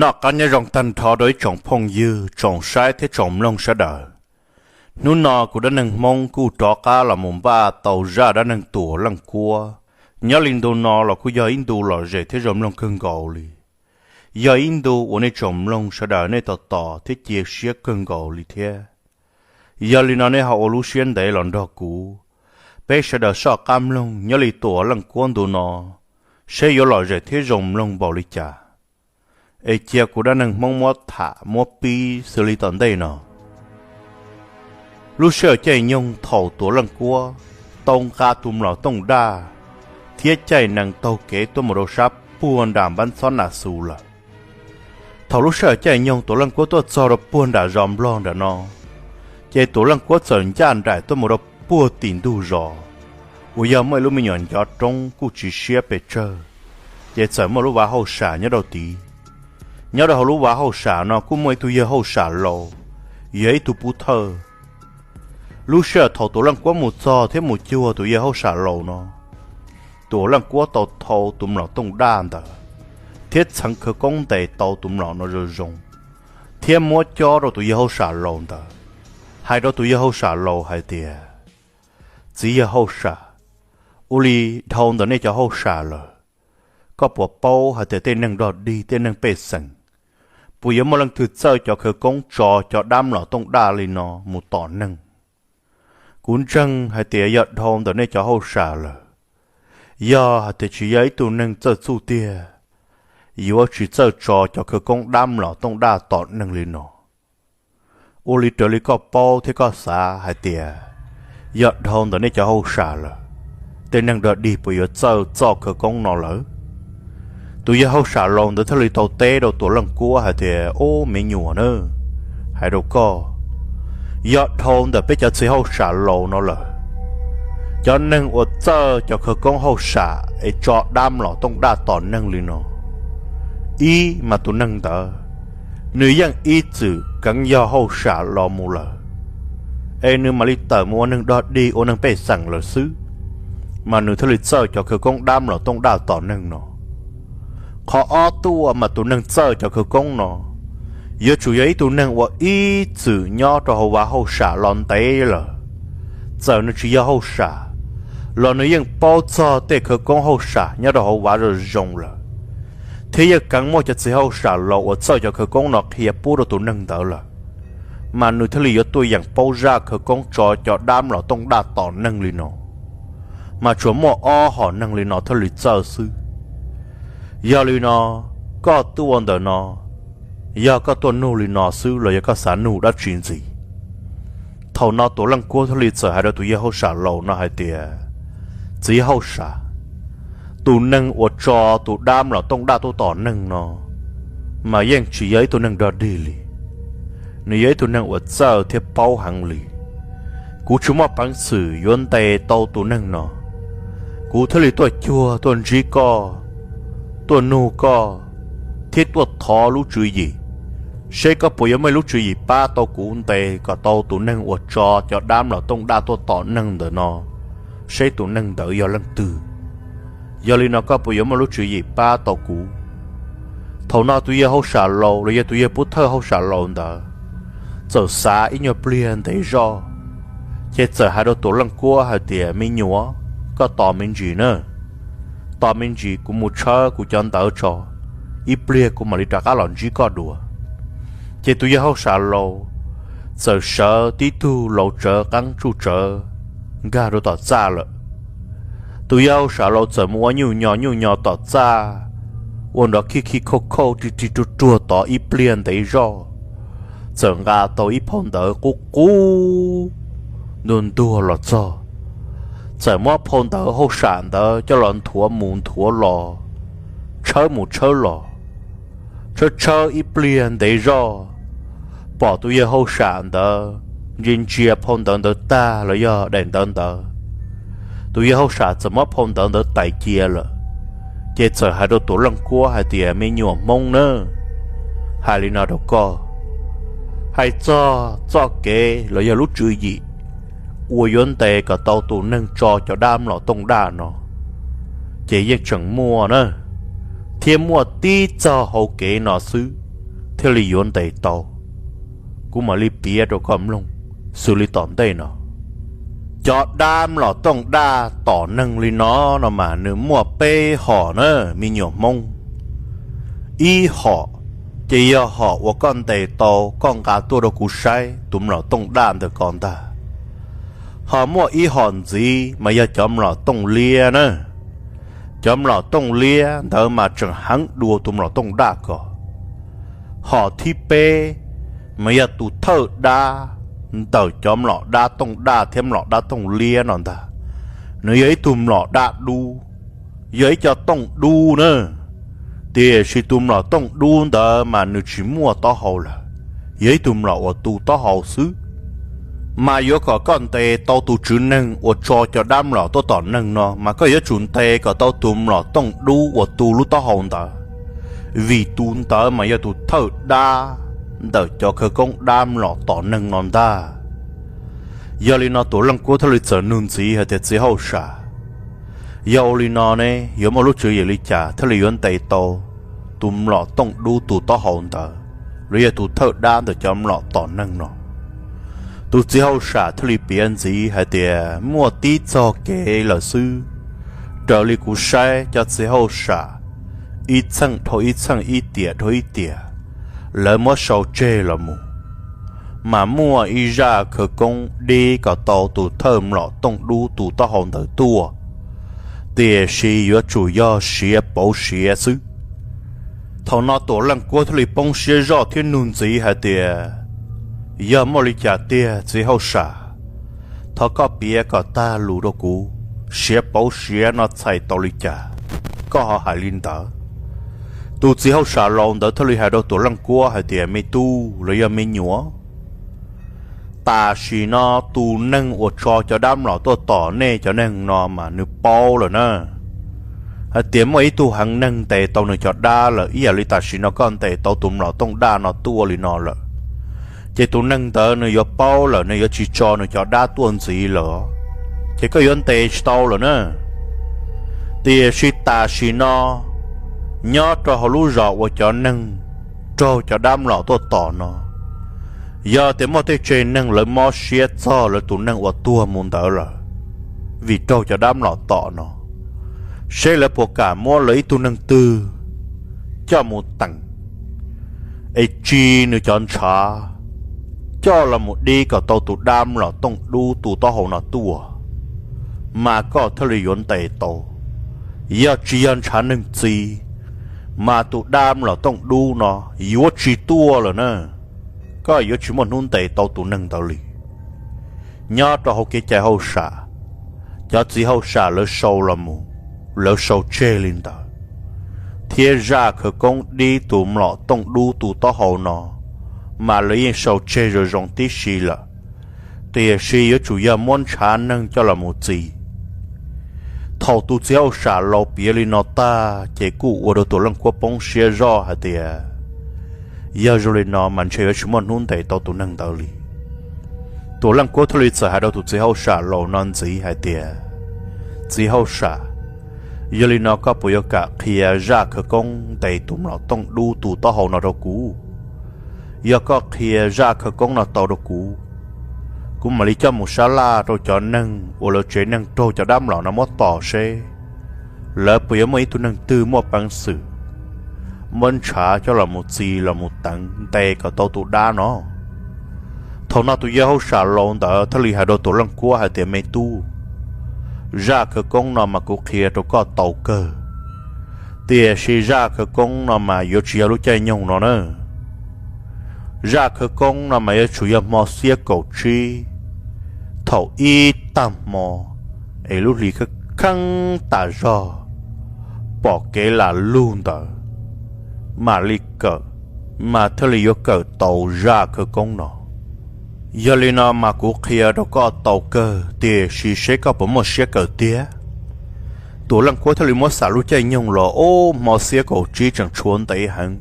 Noj qab nyob zoo tag nrho rau ib tsoom phooj ywg, tsoom saib thiab tsoom mloog sawv daws. Hnub no kuv Dab Neeg Hmoob kuj rov qab los mus npaj tau zaj dab neeg Tuam Leej Kuab. Nyob li ntu no los kuj yog ib ntu lom zem thiab zoo mloog kawg nkaus li. Yog ib ntu uas nej tsoom mloog sawv daws nej tos tos thiab cia siab kawg nkaus li thiab. Yog li no nej ho ua lub siab ntev los nrog kuv, peb sawv daws soj qab mloog nyob li Tuam Leej Kuab ntu no, seb yuav lom zem thiab zoo mloog npaum li cas. Es cia kuv Dab Neeg Hmoob muab tham muab pib xws li tom ntej no. Lub sij hawm caij nyoog thaum Tuam Leej Kuab tau nqa tus mlom tooj daj thiab caij nees taug kev tuaj mus rau sab puag nram npab ntxhob Nas Xus lawm. Thaum lub sij hawm caij nyoog Tuam Leej Kuab tuaj txog rau puag nram zos Nplog nram no, ces Tuam Leej Kuab txawm ncaj nraim tuaj mus rau puag tim ntug zos, uas yog muaj ib lub me nyuam ncov roob kuj tsis siab pes tsawg, ces txawm muaj lub vaj hauj sam nyob rau tid. Nyob rau hauv lub vaj hauj sam no kuj muaj ib tug yawg hauj sam laus, yog ib tug pub thawj. Lub sij hawm thaum Tuam Leej Kuab mus txog thiab mus cuag tus yawg hauj sam laus no, Tuam Leej Kuab tau thau tus mlom tooj daj ntawd thiab txheev khawv koob ntes tau tus mlom no zoo zoo, thiab muab cob rau tus yawg hauj sam laus ntawd, hais rau tus yawg hauj sam laus hais tias, Txiv yawg hauj sam, ua li dhau ntawm nej cov hauj sam lawm, koj puas paub hais tias tej neeg dog dig tej neeg pej xeem puas yuav muaj leej twg txawj cov khawv koob tso cov dab mlom tooj daj li no mus tom neeg? Kuv ntseeg hais tias yog dhau ntawm nej cov hauj sam lawm, yog hais tias tsis yog ib tug neeg txawj txuj tiag, yuav tsis txawj tso cov khawv koob dab mlom tooj daj tom neeg li no. Ua li raws li koj paub thiab koj xav hais tias yog dhau ntawm nej cov hauj sam lawm, tej neeg dog dig puas yuav txawj txoj khawv koob no lawm? Tus yawg hauj sam laus ntawd thiaj li tau teb rau Tuam Leej Kuab hais tias, Ub, me nyuam na, hais rau koj, yog dhau ntawm peb cov txiv hauj sam laus no lawm, cov neeg uas txawj cov khawv koob hauj sam es tso dab mlom tooj daj tom neeg li no, ib mas tus neeg ntawd nws yeej ib txwm keev yog hauj sam los mus lawm, es nws mam li tawm mus ua neeg dog dig ua neeg pej xeem lawm xwb, mas nws thiaj li txawj cov khawv koob dab mlom tooj daj tom neeg no. Qhov ob tuaj mas tus neeg txawj cov khawv koob no yuav tsum yog ib tug neeg uas ib txwm nyob rau hauv vaj hauj sam los ntev lawm. Txawm nws tsis yog hauj sam, los nws yeej paub txog tej khawv koob hauj sam nyob rau hauv vaj zoo zoo lawm, thiab yeej keev muaj cov txiv hauj sam laus uas txawj cov khawv koob no qhia pub rau tus neeg ntawd lawm, mas nws thiaj li yuav tuaj yeem paub zaj khawv koob tso cov dab mlom tooj daj tom neeg li no. Mas tsuas muaj ob hom neeg li no thiaj li txawj xwb. Yog li no, koj tuaj ua ntawm no, yog koj tuaj nug li no xwb los yog koj xav nug dab tsi ntxiv? Thaum no Tuam Leej Kuab thiaj li txawm hais rau tus yawg hauj sam laus no hais tias, Txiv hauj sam, tus neeg uas tso tus dab mlom tooj daj tuaj tom neeg no mas yeej tsis yog ib tug neeg dog dig li. Nws yog ib tug neeg uas txawj thiab paub heev li. Kuv tsis muaj peev xwm yuav ntes tau tus neeg no, kuv thiaj li tuaj cuag tuaj ntsib koj, tuaj nug koj, thiab tuaj thov lub tswv yim, seb koj puas yuav muaj lub tswv yim pab tau kuv ntes kom tau tus neeg uas tso cov dab mlom tooj daj tuaj tom neeg ntawm no, seb tus neeg ntawd yog leej twg. Yog li no koj puas yuav muaj lub tswv yim pab tau kuv? Thaum no tus yawg hauj sam laus los yog tus yawg pub thawj hauj sam laus ntawd txawm xav ib nyuag pliag ntev zog, ces txawm hais rau Tuam Leej Kuab hais tias, Me nyuam, koj tos me ntsis na, tos me ntsis kuv mus tshawb kuv cov ntawv tso, ib pliag kuv mam li rov qab los ntsib koj dua. Ces tus yawg hauj sam laus txawm sawv tib tug laus tsawv qeeb tsuj tsawv nkag rau tom txaj lawm. Tus yawg hauj sam laus txawm mus ua nyuj nyo nyuj nyo tom txaj, ua nrov khij khij khauj khauj ri ri ruag ruag tod ib pliag ntev zog, txawm nqa tau ib phau ntawv qub qub ntuag ntuag los txog, txawm muab phau ntawv hauj sam ntawd coj los nthuav mus nthuav los, tshawb mus tshawb los, tshawb tshawb ib pliag ntev zog, pom tus yawg hauj sam ntawd ntsia ntsia phau ntawv ntawd tag los yog daim ntawv ntawd, tus yawg hauj sam txawm muab phau ntawv ntawd tais cia lawm, ces txawm hais rau Tuam Leej Kuab hais tias, Me nyuam Hmoob na, hais li no rau koj, hais txog txoj kev los yog lub tswv yim uas yuav ntes kom tau tus neeg tso cov dab mlom tooj daj no, ces yeej tseem muaj na, thiab muaj tib txoj hau kev no xwb. thiaj li yuav ntes tau. Kuv mam li piav rau koj mloog xws li tom ntej no. Cov dab mlom tooj daj tom neeg li no no mas nws muaj peb hom na, me nyuam Hmoob. Ib hom ces yog hom uas koj ntes tau koj nqa tuaj rau kuv saib tus mlom tooj daj ntawm ko ntag. Ho muaj ib hom ntxiv mas yog cov mlom tooj liab na. Cov mlom tooj liab ntawd mas tseem heev dua tus mlom tooj daj ko. Hom thib peb mas yog tus thawj dab ntawm cov mlom dab tooj daj thiab mlom dab tooj liab no ntag. Nws yog ib tug mlom dab dub, yog ib co tooj dub na. Tiam sis tus mlom tooj dub ntawd mas nws tsis muaj taub hau lawm, yog ib tug mlom uas tu taub hau xwb. Mas yuav kom koj ntes tau tus tswv neeg uas tso cov dab mlom tuaj tom neeg no mas koj yuav tsum ntes kom tau tus mlom tooj dub uas tu lub taub hau ntawd, vim tus ntawd mas yog tus thawj dab ntawm cov khawv koob dab mlom tom neeg no ntag. Yog li no Tuam Leej Kuab thiaj li txawm nug ntxiv hais tias, Txiv hauj sam, yog ua li no ne yuav muaj lub tswv yim li cas thiaj li yuav ntes tau tus mlom tooj dub tu taub hau ntawd, los yog tus thawj dab ntawm cov mlom tom neeg no? Tus txiv hauj sam thiaj li piav ntxiv hais tias, Muaj tib txoj kev lawm xwb. Raws li kuv saib cov txiv hauj sam ib txheej dhau ib txheej, ib tiam dhau ib tiam, lawv muab sau tseg los mus, mas muaj ib zaj khawv koob dib kom tau tus thawj mlom tooj dub tu taub hau ntawd tuaj, tiam sis yuav tsum yog siav pauv siav xwb. Thaum no Tuam Leej Kuab thiaj li poob siab zoj thiab nug ntxiv hais tias, Yog muaj li cas tiag txiv hauj sam? Thov koj piav kom tag lus rau kuv, siav pauv siav no txhais tau li cas koj ho hais li ntawd? Tus txiv hauj sam laus ntawd thiaj li hais rau Tuam Leej Kuab hais tias, Me tub los yog me nyuam, tam sim no tus neeg uas tso cov dab mlom tuaj tom nej cov neeg no mas nws paub lawm na, hais tias muaj ib tug heev neeg ntes tau nws cov dab lawm ib yam li tam sim no koj ntes tau tus mlom tooj daj no tuaj li no lawm. Ces tus neeg ntawd nws yuav paub lawm, nws yuav tsis tso nws cov dab tuaj ntxiv lawm, ces koj yuav ntes tsis tau lawm na. Tiam sis tam sim no nyob rau hauv lub zos uas cov neeg raug cov dab mlom tuaj tom no, yog tias muaj tej tsev neeg lawv mob siab txog lawv tus neeg uas tuag mus ntawd lawm, vim raug cov dab mlom tom no, seb lawv puas kam muab lawv ib tug neeg twg coj mus teem, es tsis nws cov ntshav, coj los mus dib kom tau tus dab mlom tooj dub tu taub hau no tuaj, mas koj thiaj li yuav ntes tau. Yog tsis yog ntshav neeg txi, mas tus dab mlom tooj dub no yuav tsis tuaj lawm na. Koj yuav tsis muaj hnub ntes tau tus neeg ntawd li. Nyob rau hauv kev cai hauj sam, cov txiv hauj sam lawv sau los mus, lawv sau tseg li ntawd, thiab zaj khawv koob dib tus mlom tooj dub tu taub hau no, mas lawv yeej sau tseg zoo zoo tib si lawm, tiam sis yuav tsum yog muab ntshav neeg coj los mus txi. Thaum tus txiv hauj sam laus piav li no tag ces kuj ua rau Tuam Leej Kuab poob siab zoj hais tias, yog zoo li no mas ntshe yuav tsis muaj hnub ntes tau tus neeg ntawd li. Tuam Leej Kuab thiaj li txawm hais rau tus txiv hauj sam laus no ntxiv hais tias, Txiv hauj sam, yog li no koj puas yuav kam qhia zaj khawv koob ntes tus mlom tooj dub tu taub hau no rau kuv? Yog koj qhia zaj khawv koob no tau rau kuv, kuv mam li coj mus sab laj rau cov neeg uas lawv tsev neeg raug cov dab mlom no muab tom seb lawv puas yuav muaj ib tug neeg twg muaj peev xwm muab ntshav coj los mus txi los mus teev ntes kom tau tus dab no. Thaum no tus yawg hauj sam laus ntawd thiaj li hais rau Tuam Leej Kuab hais tias, Me tub, zaj khawv koob no mas kuv qhia rau koj tau kawg, tiam sis zaj khawv koob no mas yuav tsis yog lub caij nyoog no na. Zaj khawv koob no mas yuav tsum yog hmo xiab kaum tsib, thaum ib tag hmo es lub hli kheeb tas zog, pom kev lam lug ntawd, mam li kawm, mas thiaj li yuav kawm tau zaj khawv koob no. Yog li no mas kuv qhia rau koj tau kawg, tiam sis seb koj puas muaj siab kawm tiag. Tuam Leej Kuab thiaj li muab xam lub caij nyoog los, ub, hmo xiab kaum tsib tseem tshuav ntev heev,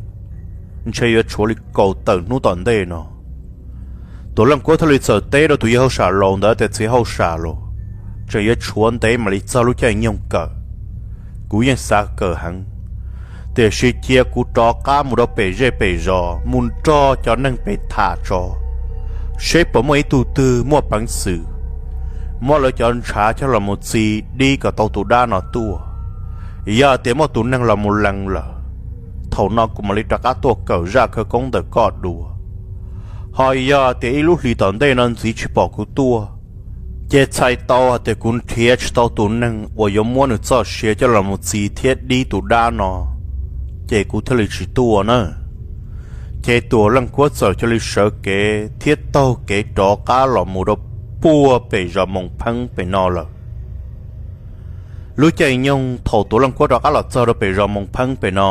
ntshe yuav tshuav li kaum tawm hnub tom ntej no. Tuam Leej Kuab thiaj li txawm teb rau tus yawg hauj sam laus ntawd tias, Txiv hauj sam laus, tseem yuav tshuav ntev mam li txog lub caij nyoog kawm, kuv yeej xav kawm heev, Tiam sis cia kuv rov qab mus rau pem zej pem zos mus nrog cov neeg pem tham tso, seb puas muaj ib tug twg muaj peev xwm muab lawv cov ntshav coj los mus txi dib kom tau tus dab no tuaj. Yog tias muaj tus neeg los mus lees lawm, thaum no kuv mam li rov qab tuaj kawm zaj khawv koob ntawm koj dua. Ho yog tias ib lub hlis tom ntej no ntxiv tsis pom kuv tuaj, ces txhais tau hais tias kuv nrhiav tsis tau tus neeg uas yuav muab nws txoj sia coj los mus txi thiab dib tus dab no, ces kuv thiaj li tsis tuaj na. Ces Tuam Leej Kuab txawm cia li sawv kev thiab taug kev rov qab los mus rau puag pem zos Moos Pheeb pem no lawm. Lub caij nyoog thaum Tuam Leej Kuab rov qab los txog rau pem zos Moos Pheeb pem no,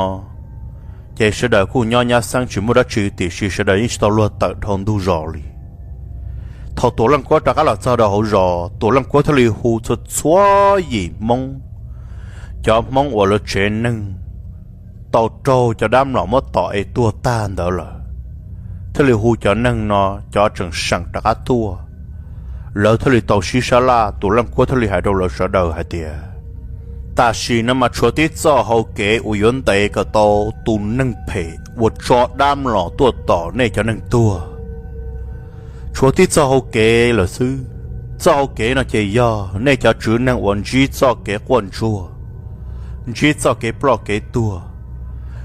ces sawv daws kuj nyob nyab xeeb tsis muaj dab tsi, tiam sis sawv daws yeej tsis tau luag tawm dhau ntug zos li. Thaum Tuam Leej Kuab rov qab los txog rau hauv zos, Tuam Leej Kuab thiaj li hu txhua txhua yim Hmoob, cov Hmoob uas lawv tsev neeg tau raug cov dab mlom muab tom es tuag tag ntawd lawm, thiaj li hu cov neeg no cov tseem seem rov qab tuaj. Lawv thiaj li tau sib sab laj, Tuam Leej Kuab thiaj li hais rau lawv sawv daws hais tias, tam sim no mas tshuav tib txoj hau kev uas yuav ntes kom tau tus neeg phem uas tso dab mlom tuaj tom nej cov neeg tuag. Tshuav tib txoj hau kev lawm xwb. Txoj hau kev no ces yog nej cov tswv neeg uas ntsib txoj kev quaj ntsuag, ntsib txoj kev ploj kev tuag,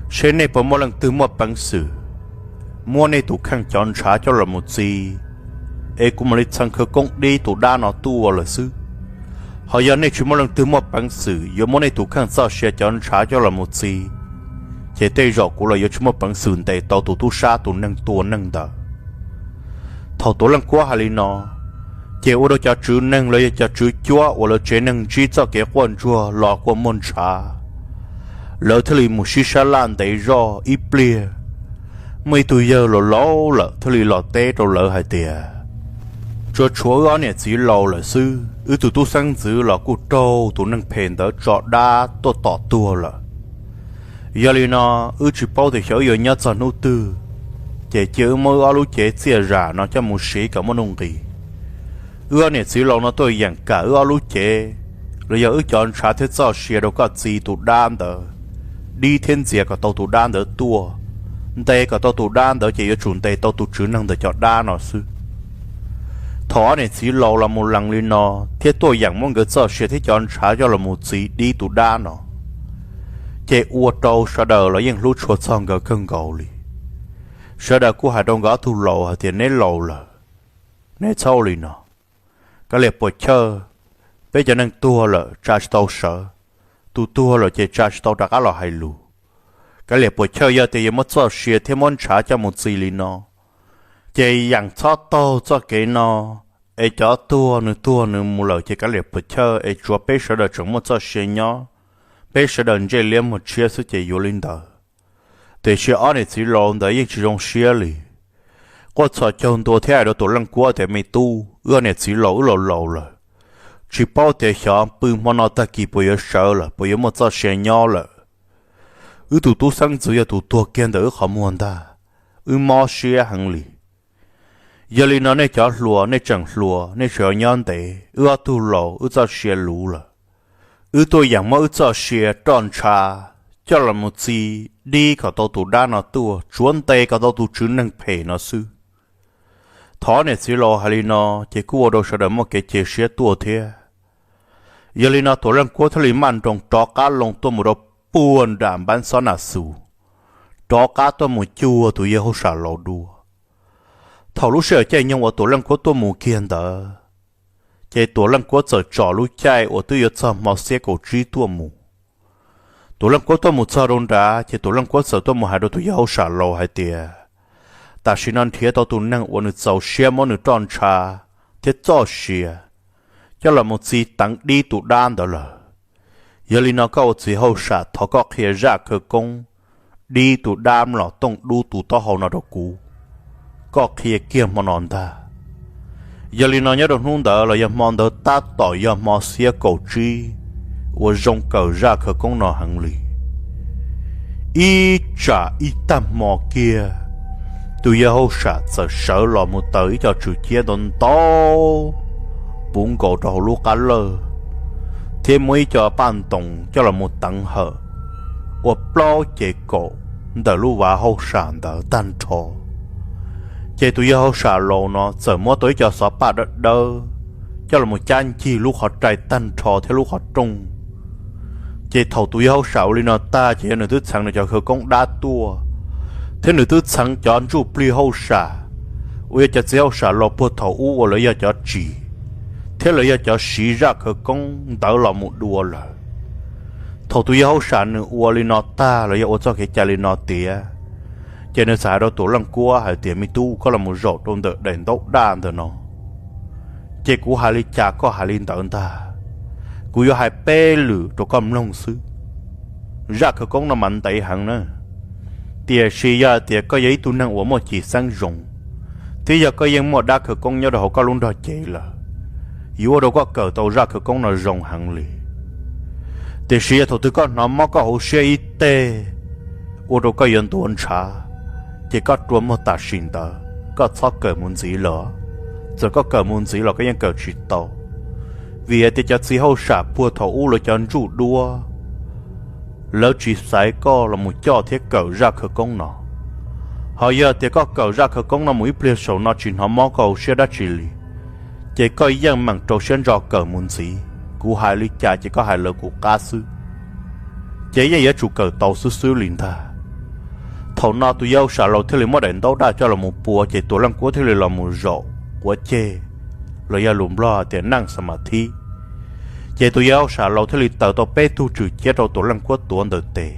seb nej puas muaj leej twg muaj peev xwm muab nej tus kheej cov ntshav coj los mus txi, es kuv mam li txheev khawv koob dib tus dab no tuaj lawm xwb. Ho yog nej tsis muaj leej twg muaj peev xwm yuav muab nej tus kheej txoj sia cov ntshav coj los mus txi, ces tej zaum kuv los yuav tsis muaj peev xwm ntes tau tus tub sab tus neeg tua neeg ntawd. Thaum Tuam Leej Kuab hais li no, ces ua rau cov tswv neeg los yog cov tswv cuab uas lawv tsev neeg ntsib txoj kev quaj ntsuag los kua muag ntshav, lawv thiaj li mus sib sab laj ntev zog ib pliag. Muaj ib tug yawg laus laus lawm thiaj li los teb rau lawv hais tias, tsuas tshuav wb ob niam txiv laus lawm xwb, wb tus tub xeeb ntxwv los kuj raug tus neeg phem ntawd tso dab tuaj tom tuag lawm. Yog li no, wb tsis paub tias xyov wb yuav nyob txog hnub twg, ces cia wb muab wb ob lub cev txiaj zam no coj mus siv kom muaj nuj nqis. Wb ob niam txiv laus no tuaj yeem kam wb ob lub cev los yog wb cov ntshav thiab txoj sia rau koj txi tus dab ntawd, dib thiab ntxias kom tau tus dab ntawd tuaj. Ntes kom tau tus dab ntawd ces yuav tsum ntes tau tus tswv neeg ntawm cov dab no xwb. Thaum ob niam txiv laus los mus lees li no thiab tuaj yeem muab nkawd txoj sia thiab cov ntshav coj los mus txi dib tus dab no, ces ua rau sawv daws los yeej hlub tshua txog nkawd kawg nkaus li. Sawv daws kuj hais rau nkawd ob tug laus hais tias, neb laus lawm, neb txhob ua li no. Kav liam puas chawj, peb cov neeg tuag lawm tsa tsis tau sawv, tus tuag lawm ces tsa tsis tau rov qab los hais lus. Kav liam puas chawj, yog tias yuav muab txoj sia thiab muab ntshav coj mus txi li no, ces yeem txhob taug txoj kev no, es cov tuag nws tuag nws mus lawm ces kav liam puas chawj, es tsuav peb sawv daws tseem muaj txoj sia nyob, peb sawv daws ntsej liab muag tshiab xwb ces yuav li ntawd. Tiam sis ob niam txiv laus ntawd yeej tsis zoo siab li. Quaj txhos caug ntua thiab hais rau Tuam Leej Kuab tias, me tub, wb ob niam txiv laus wb laus laus lawm, tsis paub tias xyov pw hmo no tag kis puas yuav sawv lawm, puas yuav muaj txoj sia nyob lawm. Wb tus tub xeeb ntxwv yog tus tuag kiag ntawm wb qhov muag ntag, wb mob siab heev li. Yog li no nej cov hluas nej tseem hluas nej tseem yuav nyob ntev, wb ob tug laus wb txoj sia luv lawm. Wb tuaj yeem muab wb txoj sia roj ntsha coj los mus txi dib kom tau tus dab no tuaj, tsuav ntes kom tau tus tswv neeg phem no xwb. Thaum ob niam txiv laus hais li no, ces kuj ua rau sawv daws muaj kev cia siab tuaj thiab. Yog li no Tuam Leej Kuab thiaj li maj nroos rov qab loo tuaj mus rau puag nram npab xob nas xus, rov qab tuaj mus cuag tus yawg hauj sam laus dua. Thaum lub sij hawm caij nyoog uas Tuam Leej Kuab tuaj mus kiag ntawd, ces Tuam Leej Kuab txawm tsom lub caij uas twb yuav txog hmo xiab kaum tsib tuaj mus. Tuam Leej Kuab tuaj mus txog rau nrad, ces Tuam Leej Kuab txawm tuaj mus hais rau tus yawg hauj sam laus hais tias, tam sim no nrhiav tau tus neeg uas nws txaus siab muab nws roj ntsha thiab txoj sia coj los mus txi teev dib tus dab ntawd lawm. Yog li no koj ua txiv hauj sam, thov koj qhia zaj khawv koob dib tus dab mlom tooj dub tus taub hau no rau kuv. Koj qhia kiag hmo no ntag. Yog li no nyob rau hnub ntawd los yog hmo ntawd tab tom yog hmo xiab kaum tsib uas zoo kawm zaj khawv koob no heev li. Ib tsam ib tag hmo kiag, tus yawg hauj sam txawm sawv los mus taws ib co tswm ciab ntau ntau puv nkaus rau hauv lub qab lawj, thiab muab ib co paj ntoos coj los mus teev hawm, ua plaub cev kaum ntawm lub vaj hauj sam ntawd tag nrho. Ces tus yawg hauj sam laus no txawm muab tau ib co xov paj dawb dawb coj los mus cab ncig lub qhov rai tag nrho thiab lub qhov rooj. Ces thaum tus yawg hauj sam ua li no tag ces yog nws twb txheev nws cov khawv koob dab tuaj, thiab nws twb txheev cov ntsuj plig hauj sam uas yog cov txiv hauj sam laus puag thaum ub uas lawv yog cov tsim thiab lawv yog cov siv zaj khawv koob ntawd los mus dua lawm. Thaum tus yawg hauj sam nws ua li no tag los yog ua txoj kev cai li no tiav, ces nws txawm hais rau Tuam Leej Kuab hais tias, Me tub, koj los mus zaum rau ntawm daim ntaub daj ntawm no, ces kuv hais li cas koj hais li ntawd ntag. Kuv yuav hais peb lwm rau koj mloog xwb. Zaj khawv koob no mas ntev heev na, tiam sis yog tias koj yog ib tug neeg uas muaj cim xeeb zoo, thiab yog koj yeej muaj dab khawv koob nyob rau hauv koj lub nrog cev lawm, yuav ua rau koj kawm tau zaj khawv koob no zoo heev li. Tiam sis yog thaum twg koj hnov mob koj hauv siab ib teg, ua rau koj yuav ntuav ntshav, ces koj rua muag tam sim ntawd, koj txhob kawm mus ntxiv lawm. Txawm koj kawm mus ntxiv los koj yeej kawm tsis tau, vim hais tias cov txiv hauj sam puag thaum ub lawv cov ntsuj duab, lawv tsis xaiv koj los mus coj thiab kawm zaj khawv koob no. Ho yog tias koj kawm zaj khawv koob no mus ib pliag saum no tsis hnov mob koj hauv siab dab tsi li, ces koj yeej meem rau siab ntso kawm mus ntxiv. Kuv hais li cas ces koj hais lawv kuv qab xwb, ces yeej yuav tsum kawm tau xwb xwb li ntag. Thaum no tus yawg hauj sam laus thiaj li muab daim ntaub daj coj los mus pua, ces Tuam Leej Kuab thiaj li los mus zaum quav ceg, los yog lus Nplog tias neej xa mas thib. Ces tus yawg hauj sam laus thiaj li taws tau peb tug tswm ciab rau Tuam Leej Kuab tuav ntawm tes,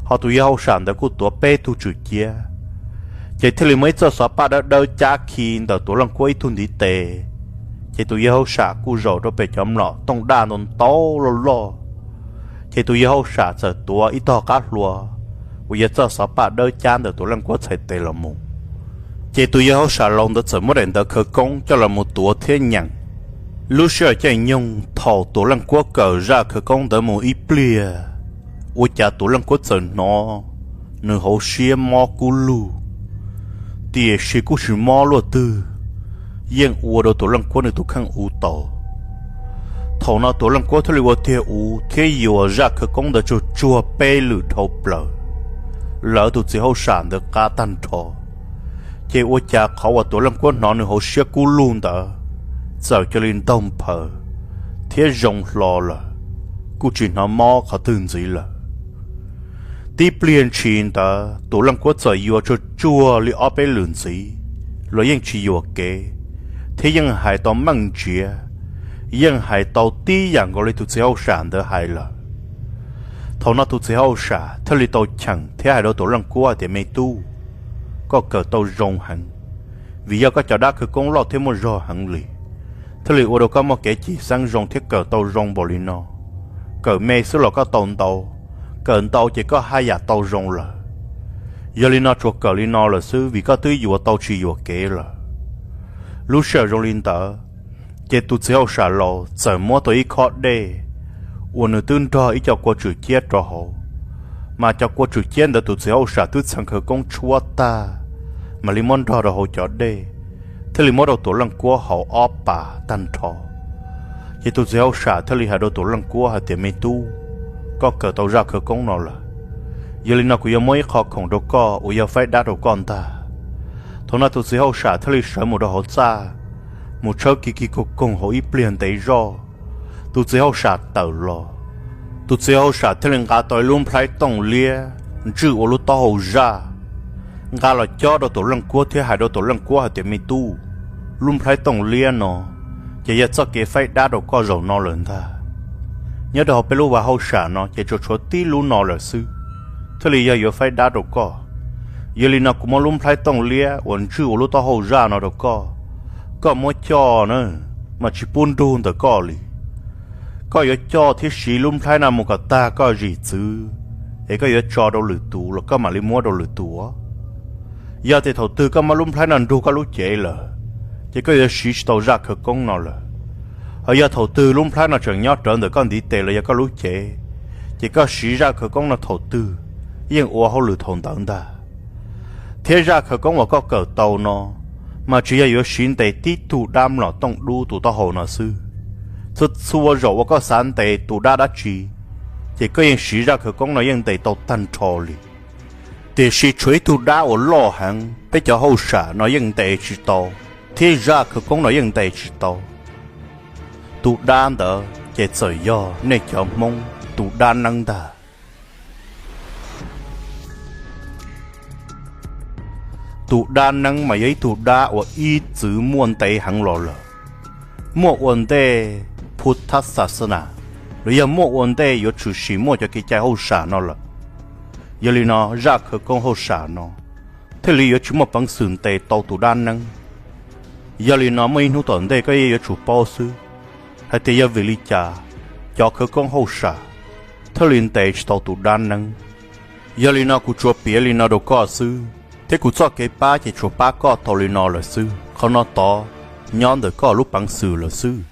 ho tus yawg hauj sam ntawd kuj tuav peb tug tswm ciab. Ces thiaj li muaj ib txoj xov paj dawb dawb cab khi ntawm Tuam Leej Kuab ib tug ntiv tes. Ces tus yawg hauj sam kuj zaum rau pem cov mlom tooj daj ntau ntau loj loj. Ces tus yawg hauj sam txawm tuav ib tog qab hlua uas yog txoj xov paj dawb cab ntawm Tuam Leej Kuab txhais tes los mus. Ces tus yawg hauj sam laus ntawd txawm muab daim ntawv khawv koob coj los mus tuav thiab nyeem. Lub sij hawm caij nyoog thaum Tuam Leej Kuab kawm zaj khawv koob ntawd mus ib pliag, ua cas Tuam Leej Kuab txawm hnov nws hauv siab mob kub lug, tiam sis kuj tsis mob luaj twg, yeej ua rau Tuam Leej Kuab nws tus kheej uv tau. Thaum no Tuam Leej Kuab thiaj li ua tiag uv thiab yuam zaj khawv koob ntawd tsuag tsuag peb lwm dhau plaws lawv tus txiv hauj sam ntawd qab tag nrho. Ces ua cas qhov uas Tuam Leej Kuab hnov nws hauv siab kub lug ntawd txawm cia li ntaug nphaws thiab zoo hlo lawm, kuj tsis hnov mob qhov twg ntxiv lawm. Tib pliag ntshis ntawd Tuam Leej Kuab txawm yuav tsuag tsuag li ob peb lwm ntxiv los yeej tsis yuam kev, thiab yeej hais tau meej ntsiav, yeej hais tau tib yam nkaus li tus txiv hauj sam ntawd hais lawm. Thaum no tus txiv hauj sam thiaj li tau cheem thiab hais rau Tuam Leej Kuab hais tias, Me tub, koj kawm tau zoo heev, vim yog koj cov dab khawv koob loj thiab muaj zog heev li, thiaj li ua rau koj muaj kev cim xeeb zoo thiab kawm tau zoo npaum li no. Kawm me xwb los koj tau ntau, kawm ntau ces koj haj yam tau zoo lawm. Yog li no tsuas kawm li no lawm xwb vim koj twb yuav tau tsis yuam kev lawm. Lub sij hawm zoo li ntawd, ces tus txiv hauj sam laus txawm muab tau ib khob dej uas nws twb nrog ib co kua tswm ciab rau hauv, mas cov kua tswm ciab ntawd tus txiv hauj sam twb txheev khawv koob tshuab tag, mam li muab nrog rau hauv cov dej, thiaj li muab rau Tuam Leej Kuab haus ob pas tag nrho. Ces tus txiv hauj sam thiaj li hais rau Tuam Leej Kuab hais tias, Me tub, koj kawm tau zaj khawv koob no lawm, yog li no kuv yuav muab ib qho khoom rau koj uas yog faib dab rau koj ntag. Thaum no tus txiv hauj sam thiaj li sawv mus rau hauv txaj, mus tshawb kis kis koog koog hauv ib pliag ntev zoj, tus txiv hauj sam tawm los. Tus txiv hauj sam thiaj li nqa tau ib lub nplhaib tooj liab ntswj ua lub taub hau zaj, nqa los cob rau Tuam Leej Kuab thiab hais rau Tuam Leej Kuab hais tias, Me tub, lub nplhaib tooj liab no ces yog txoj kev faib dab rau koj zaum no lawm ntag. Nyob rau hauv peb lub vaj hauj sam no ces tsuas tshuav tib lub no lawm xwb, thiaj li yog yuav faib dab rau koj. Yog li no kuv muab lub nplhaib tooj liab uas ntswj ua lub taub hau zaj no rau koj, koj muab coj na, mas tsis pub nrug ntawm koj li. Koj yuav coj thiab siv lub nplhaib no mus kom tag koj zim txwv, es koj yuav tso rau lwm tus los koj mam li muab rau lwm tus. Yog tias thaum twg koj muab lub nplhaib no nrug koj lub cev lawm, ces koj yuav siv tsis tau zaj khawv koob no lawm. Ho yog thaum twg lub nplhaib no tseem nyob rawv ntawm koj ntiv tes los yog koj lub cev, ces koj siv zaj khawv koob no thaum twg yeej ua hauj lwm thaum ntawd ntag. Thiab zaj khawv koob uas koj kawm tau no, mas tsis yog yuav siv ntes tib tug dab mlom tooj dub tus taub hau no xwb. Txhua txhua zaum uas koj xav ntes tus dab dab tsi, ces koj yeej siv zaj khawv koob no yeej ntes tau tag nrho li. Tiam sis tshuav ib tug dab uas loj heev peb cov hauj sam no yeej ntes tsis tau, thiab zaj khawv koob no yeej ntes tsis tau. Tus dab ntawd ces txawm yog nej cov Hmoob tus dab neeb ntag. Tus dab neeb mas yog ib tug dab uas ib txwm muaj ntev heev los lawm, muaj ua ntej phu thab xas xas nas, los yog muaj ua ntej yuav tshwm sim muaj cov kev cai hauj sam no lawm. Yog li no zaj khawv koob hauj sam no thiaj li yuav tsis muaj peev xwm ntes tau tus dab neeb. Yog li no muaj ib hnub tom ntej koj yeej yuav tsum paub xwb hais tias yog vim li cas cov khawv koob hauj sam thiaj li ntes tsis tau tus dab neeb. Yog li no kuv tsuas piav li no rau koj xwb, thiab kuv txoj kev pab ces tsuas pab koj tau li no lawm xwb. Qhov no tod nyob ntawm koj lub peev xwm lawm xwb.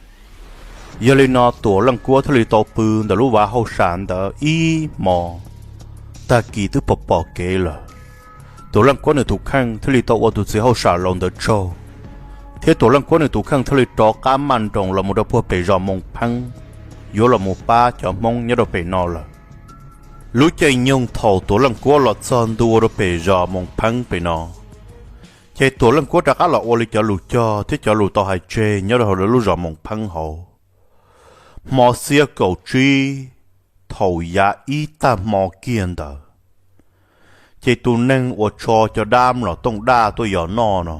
Yog li no Tuam Leej Kuab thiaj li tau pw ntawm lub vaj hauj sam ntawd ib hmo, tag kis twb pom pom kev lawm. Tuam Leej Kuab nws tus kheej thiaj li tau ua tus txiv hauj sam laus ntawd tsaug, thiab Tuam Leej Kuab nws tus kheej thiaj li rov qab maj nroos los mus rau puag pem zos Moos Pheeb, yuav los mus pab cov Hmoob nyob rau pem no lawm. Lub caij nyoog thaum Tuam Leej Kuab los txog ntua rau pem zos Moos Pheeb pem no, ces Tuam Leej Kuab rov qab los ua li cov lus cog thiab cov lus tau hais tseg nyob rau hauv lawv lub zos Moos Pheeb hauv. Hmo xiab kaum tsib thaum yav ib tag hmo kiag ntawd, ces tus neeg uas tso cov dab mlom tooj daj tuaj yos noj no,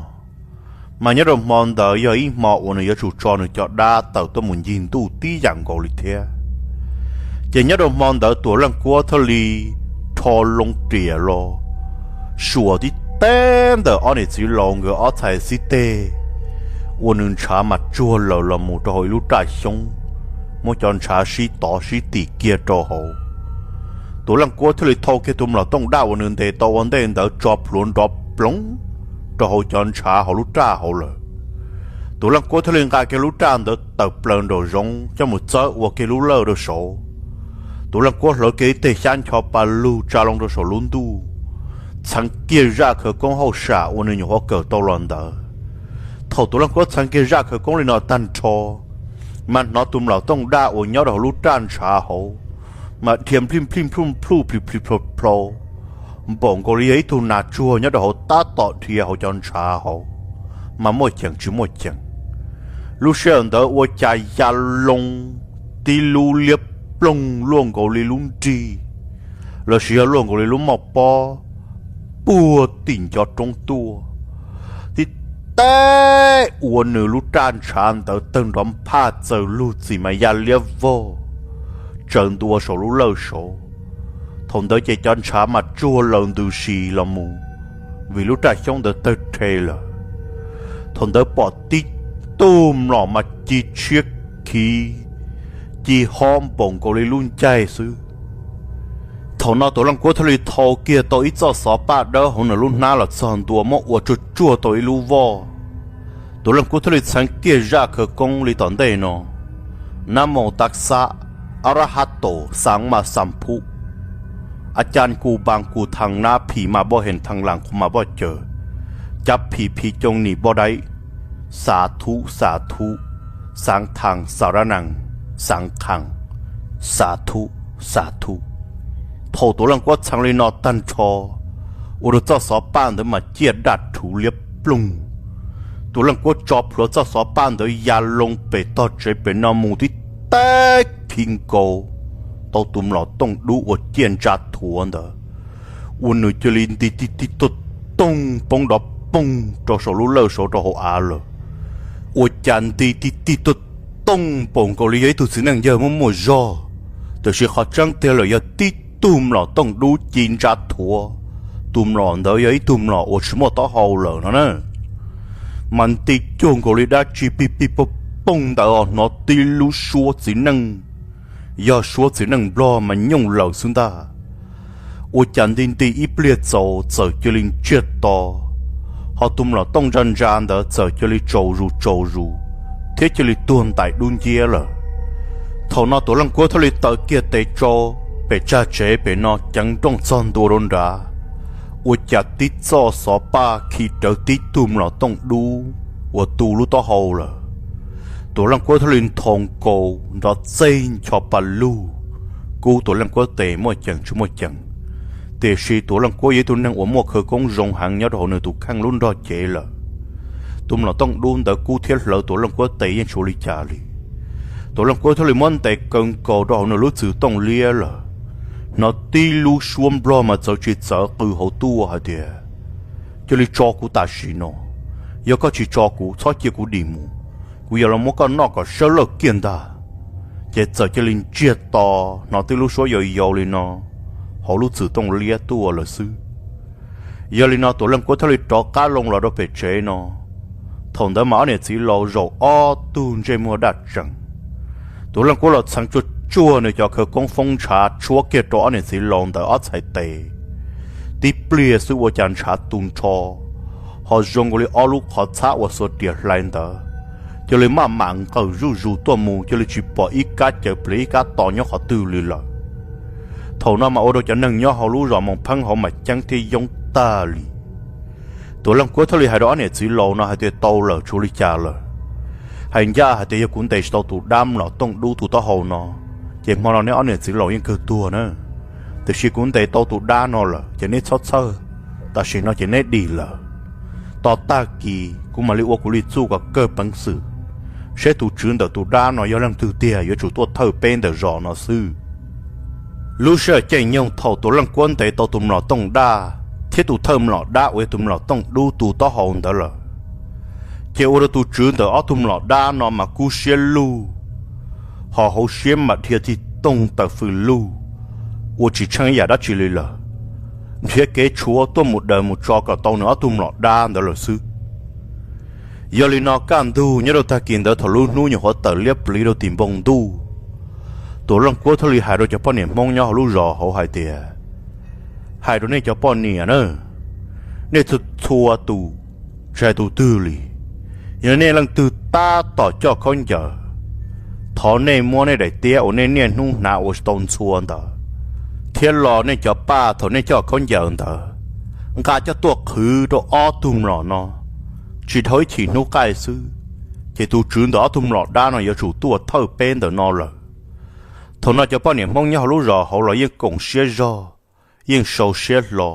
mas nyob rau hmo ntawd yog ib hmo uas nws yuav tsum tso nws cov dab tawm tuaj mus ncig ntuj tib yam nkaus li thiab. Ces nyob rau hmo ntawd Tuam Leej Kuab thiaj li rho loo riam los suam tib teb ntawm ob niam txiv laus nkawd ob txhais xib teg, ua nws ntshav mas tsuag lawm los mus rau hauv ib lub raj xyoob, muab cov ntshav sib tov sib tim kiag rau hauv. Tuam Leej Kuab thiaj li thau kiag tus mlom tooj daj uas nws ntes tau ua ntej ntawd tso plhuav nrov ploov rau hauv cov ntshav hauv lub raj hauv lawm. Tuam Leej Kuab thiaj li nqa kiag lub raj ntawd tawm plaws nraum zoov coj mus txawb ua kiag lub lawj rau saud. Tuam Leej Kuab hlawv kiag ib teg xyab ncho pa lug tsa loo rau saum lub ntuj, txheev kiag zaj khawv koob hauj sam uas nws nyuam qhuav kawm tau los ntawd. Thaum Tuam Leej Kuab txheev kiag zaj khawv koob li no tag nrho, mas hnov tus mlom tooj daj uas nyob rau hauv lub raj ntshav hauv mas dhia nplij nplij nplhuj nplhuj plis plis plhau plhau, npaum nkaus li yog ib tug nas tsuag nyob rau hauv tab tom dhia hauv cov ntshav hauv, mas muaj ceem tsis muaj ceem. Lub sij hawm ntawd ua cas ya loo tib lub liab ploog luaj nkaus li lub nrig, lossis yog luaj nkaus li lub moj pob, puag tim ncov roob tuaj, tib teb ua nws lub raj ntshav ntawd tawg nrov nphaj txaws lug txim mas ya liab vog tsaws ntua saum lub lawj saud. Thaum ntawd ces cov ntshav mas tsuag laws ntws si los mus, vim lub raj xyoob ntawd tawg rhe lawm. Thaum ntawd pom tib tug mlom mas ci tshiab khiv, ci hob npaum nkaus li lub ncaig xwb. Thaum no Tuam Leej Kuab thiaj li thau kiag tau ib txoj xov paj dawb hauv nws lub hnab los txog ntua muab ua tsuag tsuag tau ib lub voj. Tuam Leej Kuab thiaj li txheev kiag zaj khawv koob li tom ntej no: Nab moo tab xab, ab rab hab tos, xav mas xas phuj, a ca ku npa ku thee nab phim mas npoj hees thee lam qhuv mas npoj caws, cav phim phim coo nim npoj daib, xas thuj xas thuj, xav thee xas rab nees, xav qhees, xas thuj xas thuj. Thaum Tuam Leej Kuab txheev li no tag nrho, ua rau txoj xov paj ntawd mas ciaj daj rhuv liab ploog. Tuam Leej Kuab tso plhuav txoj xov paj ntawd ya loo pem tog tsev pem no mus tib teb phiv nkaus tau tus mlom tooj dub uas ciaj ntsa thuav ntawd, ua nws cia li nti ti ti tuaj toog poob nrov poog rau saum lub lawj saud rau hauv av lawm. Ua cas nti ti ti tuaj toog npaum nkaus li yog ib tug txiv neej yawg muaj muaj zog, tiam sis qhov tseeb tiag lawm yog tib tug mlom tooj dub ci ntsa thuav. Tus mlom ntawd yog ib tug mlom uas tsis muaj taub hau lawm no na. Mas nti cuag nkaus li dab tsi pig pig poog poog ntawd os, hnov tib lub suab txiv neej, yog suab txiv neej Nplog mas nyooj lawm xwb ntag. Ua cas nti nti ib pliag txaus txawm cia li ntsiag to, ho tus mlom tooj ntsa ntsa ntawd txawm cia li tsaus zus tsaus zus, thiab cia li tuag ntais dub nciab lawm. Thaum no Tuam Leej Kuab thiaj li taw kiag tes tsau pem tsag tsev pem no ceev nrooj txog ntua rau nrad, ua cas tib txoj xov paj khi rawv tib tug mlom tooj dub uas tu lub taub hau lawm. Tuam Leej Kuab thiaj li nthos nkaus nrov txeeg ncho pa lug, kub Tuam Leej Kuab tes muaj ceem tsis muaj ceem, tiam sis Tuam Leej Kuab yog ib tug neeg uas muaj khawv koob zoo heev nyob rau hauv nws tus kheej lub nrog cev lawm. Tus mlom tooj dub ntawd kub thiab hlawv Tuam Leej Kuab tes yeej tsis ua li cas li. Tuam Leej Kuab thiaj li muab ntes kaw nkaus rau hauv nws lub txwm tooj liab lawm. Hnov tib lub suab nplog mas txawv tsis txawv qw hauv tuaj hais tias, cia li tso kuv tam sim no, yog koj tsis tso kuv txhob cia kuv dim mus, kuv yuav los muab koj noj kom sawv lawj kiag ntag. Ces txawm cia li ntsiag to, hnov tib lub suab yau yau li no hauv lub txwm tooj liab tuaj lawm xwb. Yog li no Tuam Leej Kuab thiaj li rov qab loo los rau pem tsev no. Thaum ntawd mas ob niam txiv laus zaum ob tug ntsej muag daj tsees. Tuam Leej Kuab los txheev tsuag tsuag nws cov khawv koob foob ntshav tshuab kiag rau ob niam txiv laus ntawd ob txhais tes. Tib pliag xwb ua cas ntshav tu nrho, ho zoo nkaus li ob lub qhov txhab uas xuas riam hlais ntawd, cia li maj mam nqawm zuj zus tuaj mus, cia li tsis pom ib kab cawv pliav ib kab to nyob qhov twg li lawm. Thaum no mas ua rau cov neeg nyob hauv lub zos Moos Pheeb hauv mas ceeb thiab yoob tag li. Tuam Leej Kuab thiaj li hais rau ob niam txiv laus no hais tias, tau lawm, tsis ua li cas lawm. Hais ncaj hais tias yog kuv ntes tsis tau tus dab mlom tooj dub tus taub hau no, ces hmo no neb ob niam txiv laus yeej kawg tuag na. Tiam sis kuv ntes tau tus dab no lawm ces neb txhob txhawj, tam sim no ces neb dim lawm. Tos tag kis kuv mam li ua kuv li txuj kom kawg peev xwm, seb tus tswv ntawm tus dab no yog leej twg tiag yuav tsum tuaj thawj peb ntawm zos no xwb. Lub sij hawm caij nyoog thaum Tuam Leej Kuab ntes tau tus mlom tooj daj thiab tus thawj mlom dab uas yog tus mlom tooj dub tus taub hau ntawd lawm, ces ua rau tus tswv ntawm ob tug mlom dab no mas kub siab lug, ho hauv siab mas dhia tig toog tawm fws lug, ua tsis tsheej yam dab tsi li lawm, nrhiav kev tshuav tuaj mus daws mus tso kom tau nws ob tug mlom dab ntawd lawm xwb. Yog li no kaj ntug nyob rau tag kis ntawd thaum lub hnub nyuam qhuav tawm liab pliv rau tim npoo ntuj, Tuam Leej Kuab thiaj li hais rau cov poj niam Hmoob nyob hauv lub zos hauv hais tias, hais rau nej cov poj niam na, nej txhua txhua tus, tsis hais tus twg li, yog nej leej twg tab tom coj khaub ncaws, thov nej muab nej daim tiab uas nej niaj hnub hnav ua tsis tau ntxhua ntawd, thiab los nej cov paj thaum nej coj khaub ncaws ntawd, nqa coj tuaj qhwv rau ob tug mlom no. Tsis dhau ib chim hnub qaij xwb, ces tus tswv ntawm ob tug mlom dab no yuav tsum tuaj thawj peb ntawm no lawm. Thaum no cov poj niam Hmoob nyob hauv lub zos hauv los yeej koom siab zog, yeej sau siab hlo,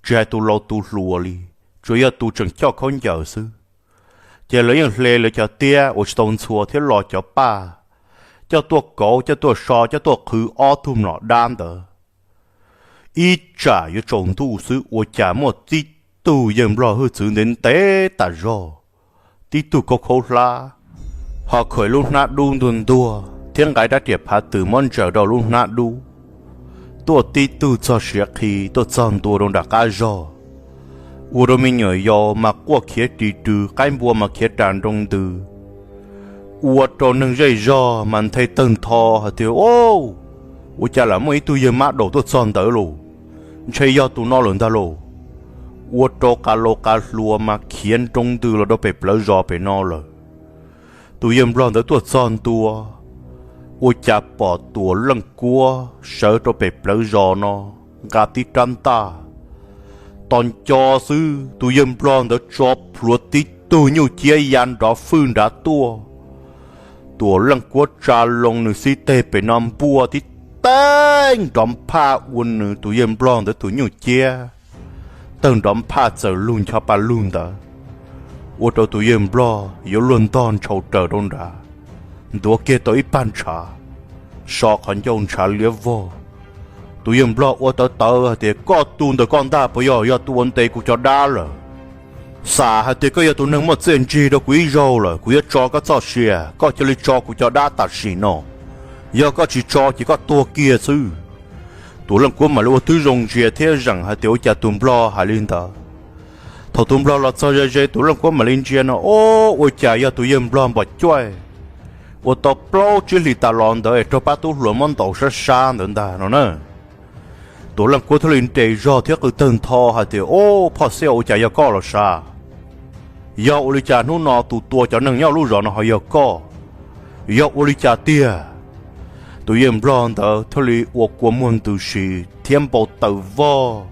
tsis hais tus laus tus hluas li, tsuas yog tus tseem coj khaub ncaws xwb, ces lawv yeej hle lawv cov tiab uas tsis tau ntxhua thiab los cov paj, coj tuaj kauv, coj tuaj so, coj tuaj qhwv ob tug mlom dab ntawd. Ib tsam yuav tsaus ntuj xwb ua cas muaj tib tug yawg nplog hwj txwv ntev ntev tas zog, tib tug khaub khaub hlab, ho khuam lub hnab dub ntuag ntuag thiab nqa rab riam phav twm muab ntsaws rau lub hnab dub, tuaj tib tug txog siav qhi tuaj txog ntua rau nram qab zog, ua rau me nyuam yaus mas quaj khiav ris rws, qaib npua mas khiav ras nroo ntws, ua rau neeg zej zog mas nthe tawg ntho hais tias, Au, ua cas lam muaj ib tug yawg mab daum tuaj txog ntawd lauj? Ntshe yog tus no lawm ntag lauj. Ua rau qas laus qas hluas mas khiav nroo ntws los rau pem plawv zos pem no lawm. Tus yawg nplog ntawd tuaj txog ntua, ua cas pom Tuam Leej Kuab sawv rau pem plawv zos no, nqa tib rab ntaj. Tos nco xwb tus yawg nplog ntawd tso plhuav tib tug nyuj ciab ya nrov fwj nrad tuaj. Tuam Leej Kuab tsa loo nws xib teg pem no npuaj tib teeb nrov nphaj ua nws tus yawg nplog ntawd tus nyuj ciab tawg nrov nphaj txawm lug ncho pa lug ntawd, ua rau tus yawg nplog yuav luag ntog ntshaus raws rau nrad, ntuav kiag tau ib pag ntshav, so qhov ncauj ntshav liab vog. Tus yawg nplog ua tawv tawv hais tias, Koj tus ntawm koj ntag puas yog, yog tus uas ntes kuv cov dab lawm? Xam hais tias koj yog tus neeg muaj txiaj ntsig rau kuv ib zaug lawm, kuv yuav tso koj txoj sia, koj cia li tso kuv cov dab tam sim no. Yog koj tsis tso ces koj tuag kiag xwb. Tuam Leej Kuab mam li ua twb zoo ntsia thiab zeem hais tias ua cas tus nplog hais li ntawd. Thaum tus nplog los txog ze ze Tuam Leej Kuab mam li ntsia no, o, ua cas yog tus yawg nplog npom cuaj ua tau plaub tsib hlis tas los ntawd es raug pab tub hluas muab ntaus sab sab ntawd ntag no na. Tuam Leej Kuab thiaj li nres zog thiab qw tawg ntho hais tias, O, phoj xiaj, ua cas yog koj los sav? Yog ua li cas hnub no tus tua cov neeg nyob lub zos no ho yog koj? Yog ua li cas tiag? Tus yawg nplog ntawd thiaj li ua kua muag ntws si thiab npau taws vog,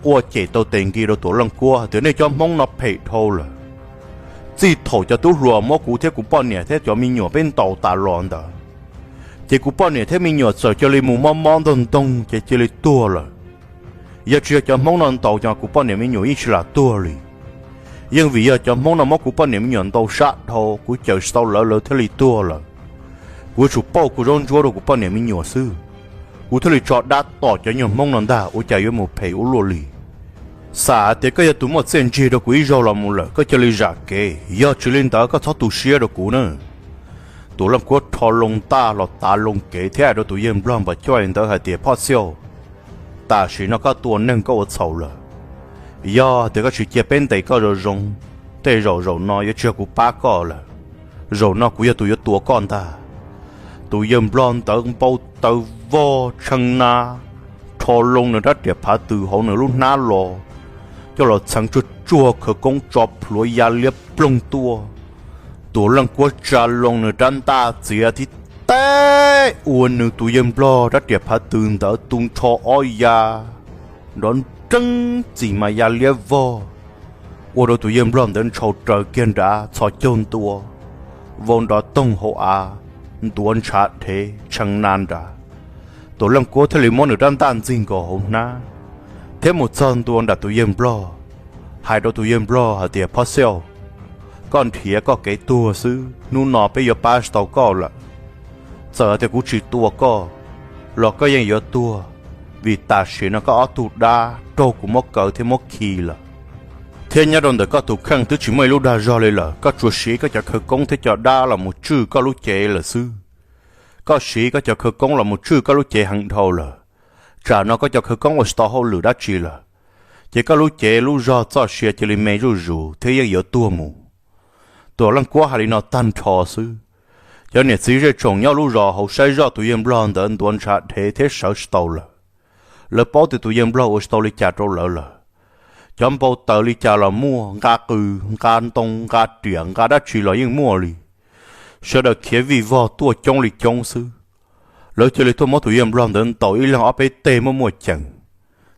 quaj cem tau tes nki rau Tuam Leej Kuab hais tias, Nej cov Hmoob no phem dhau lawm. Txij thaum cov tub hluas muab kuv thiab kuv poj niam thiab cov me nyuam peb ntaus tas los ntawd, Ces kuv poj niam thiab me nyuam txawm cia li mus mob mob ntoog ntoog ces cia li tuag lawm. Yog tsis yog cov Hmoob no ntaus ces kuv poj niam me nyuam yeej tsis lam tuag li. Yeej vim yog cov Hmoob no muab kuv poj niam me nyuam ntaus sab dhau, kuv cawm tsis tau lawv, lawv thiaj li tuag lawm. Kuv yuav tsum pauj kuv zaub ntsuab rau kuv poj niam me nyuam xwb, kuv thiaj li tso dab tom cov nyuag Hmoob no ntag, ua cas yuav mus phem ua luaj li. Xam hais tias koj yog tus muaj txiaj ntsig rau kuv ib zaug los mus lawm, koj cia li zam kev, yog tsis li ntawd koj txhob tu siab rau kuv na. Tus Leej Kuab rho loo ntaj los tav loo kev thiab hais rau tus yawg Nplog Npam Cuaj ntawd hais tias, Phoj Xiauj, tam sim no koj tua neeg koj ua txhaum lawm. Yog tias koj tsis cia peb ntes koj zoo zoo, tej zaum zaum no yuav tsis yog kuv pab koj lawm, zaum no kuv yog tus yuav tua koj ntag. Tus yawg Nplog ntawd npau taws vog tshee na, rho loo nws rab riam phav tws hauv nws lub hnab los, coj los txheev tsuag tsuag khawv koob tso plhuav ya liab ploog tuaj. Tus Leej Kuab tsa loo nws rab ntaj txiav tib teb ua nws tus yawg Nplog rab riam phav tws ntawd tu nrho ob ya, nrov nreeb txim mas ya liab vog, ua rau tus yawg Nplog ntawd ntshau raws kiag nrad txhos caug ntua, vau nrov toog hauv av, ntuav ntshav dhev tshee na nrad. Tus Leej Kuab thiaj li muab nws rab ntaj ntxig nkaus hauv hnab, thiab mus txog ntua nram tus yawg Nplog, hais rau tus yawg Nplog hais tias, Phoj Xiauj, koj nrhiav koj kev tuag xwb, hnub no peb yuav pab tsis tau koj lawm. Txawm hais tias kuv tsis tua koj los koj yeej yuav tuag, vim tam sim no koj ob tug dab raug kuv muab kaw thiab muab khi lawm, thiab nyob rau ntawm koj tus kheej twb tsis muaj ib lub dag zog li lawm, koj tsuas siv koj cov khawv koob thiab cov dab los mus tswj koj lub cev lawm xwb. Koj siv koj cov khawv koob los mus tswj koj lub cev heev dhau lawm, tsam no koj cov khawv koob ua tsis tau hauj lwm dab tsi lawm, ces koj lub cev lub zog txoj sia cia li me zuj zus thiab yeej yuav tuag mus. Tus Leej Kuab hais li no tag nrho xwb, cov niam txiv zej tsoom nyob lub zos hauv saib zoj tus yawg Nplog ntawd ntuav ntshav dhev thiab sawv tsis tau lawm. Lawv paub tias tus yawg Nplog ua tsis tau li cas rau lawv lawm. Cov npau taws li cas los muaj, nqa qws, nqa ntoo, nqa riam, nqa dab tsi los yeej muaj li. Sawv daws khiav vij vog tuaj coob li coob xwb. Lawv cia li tuaj muab tus yawg Nplog ntawd ntaus ib leeg ob peb teg muaj muaj ceem.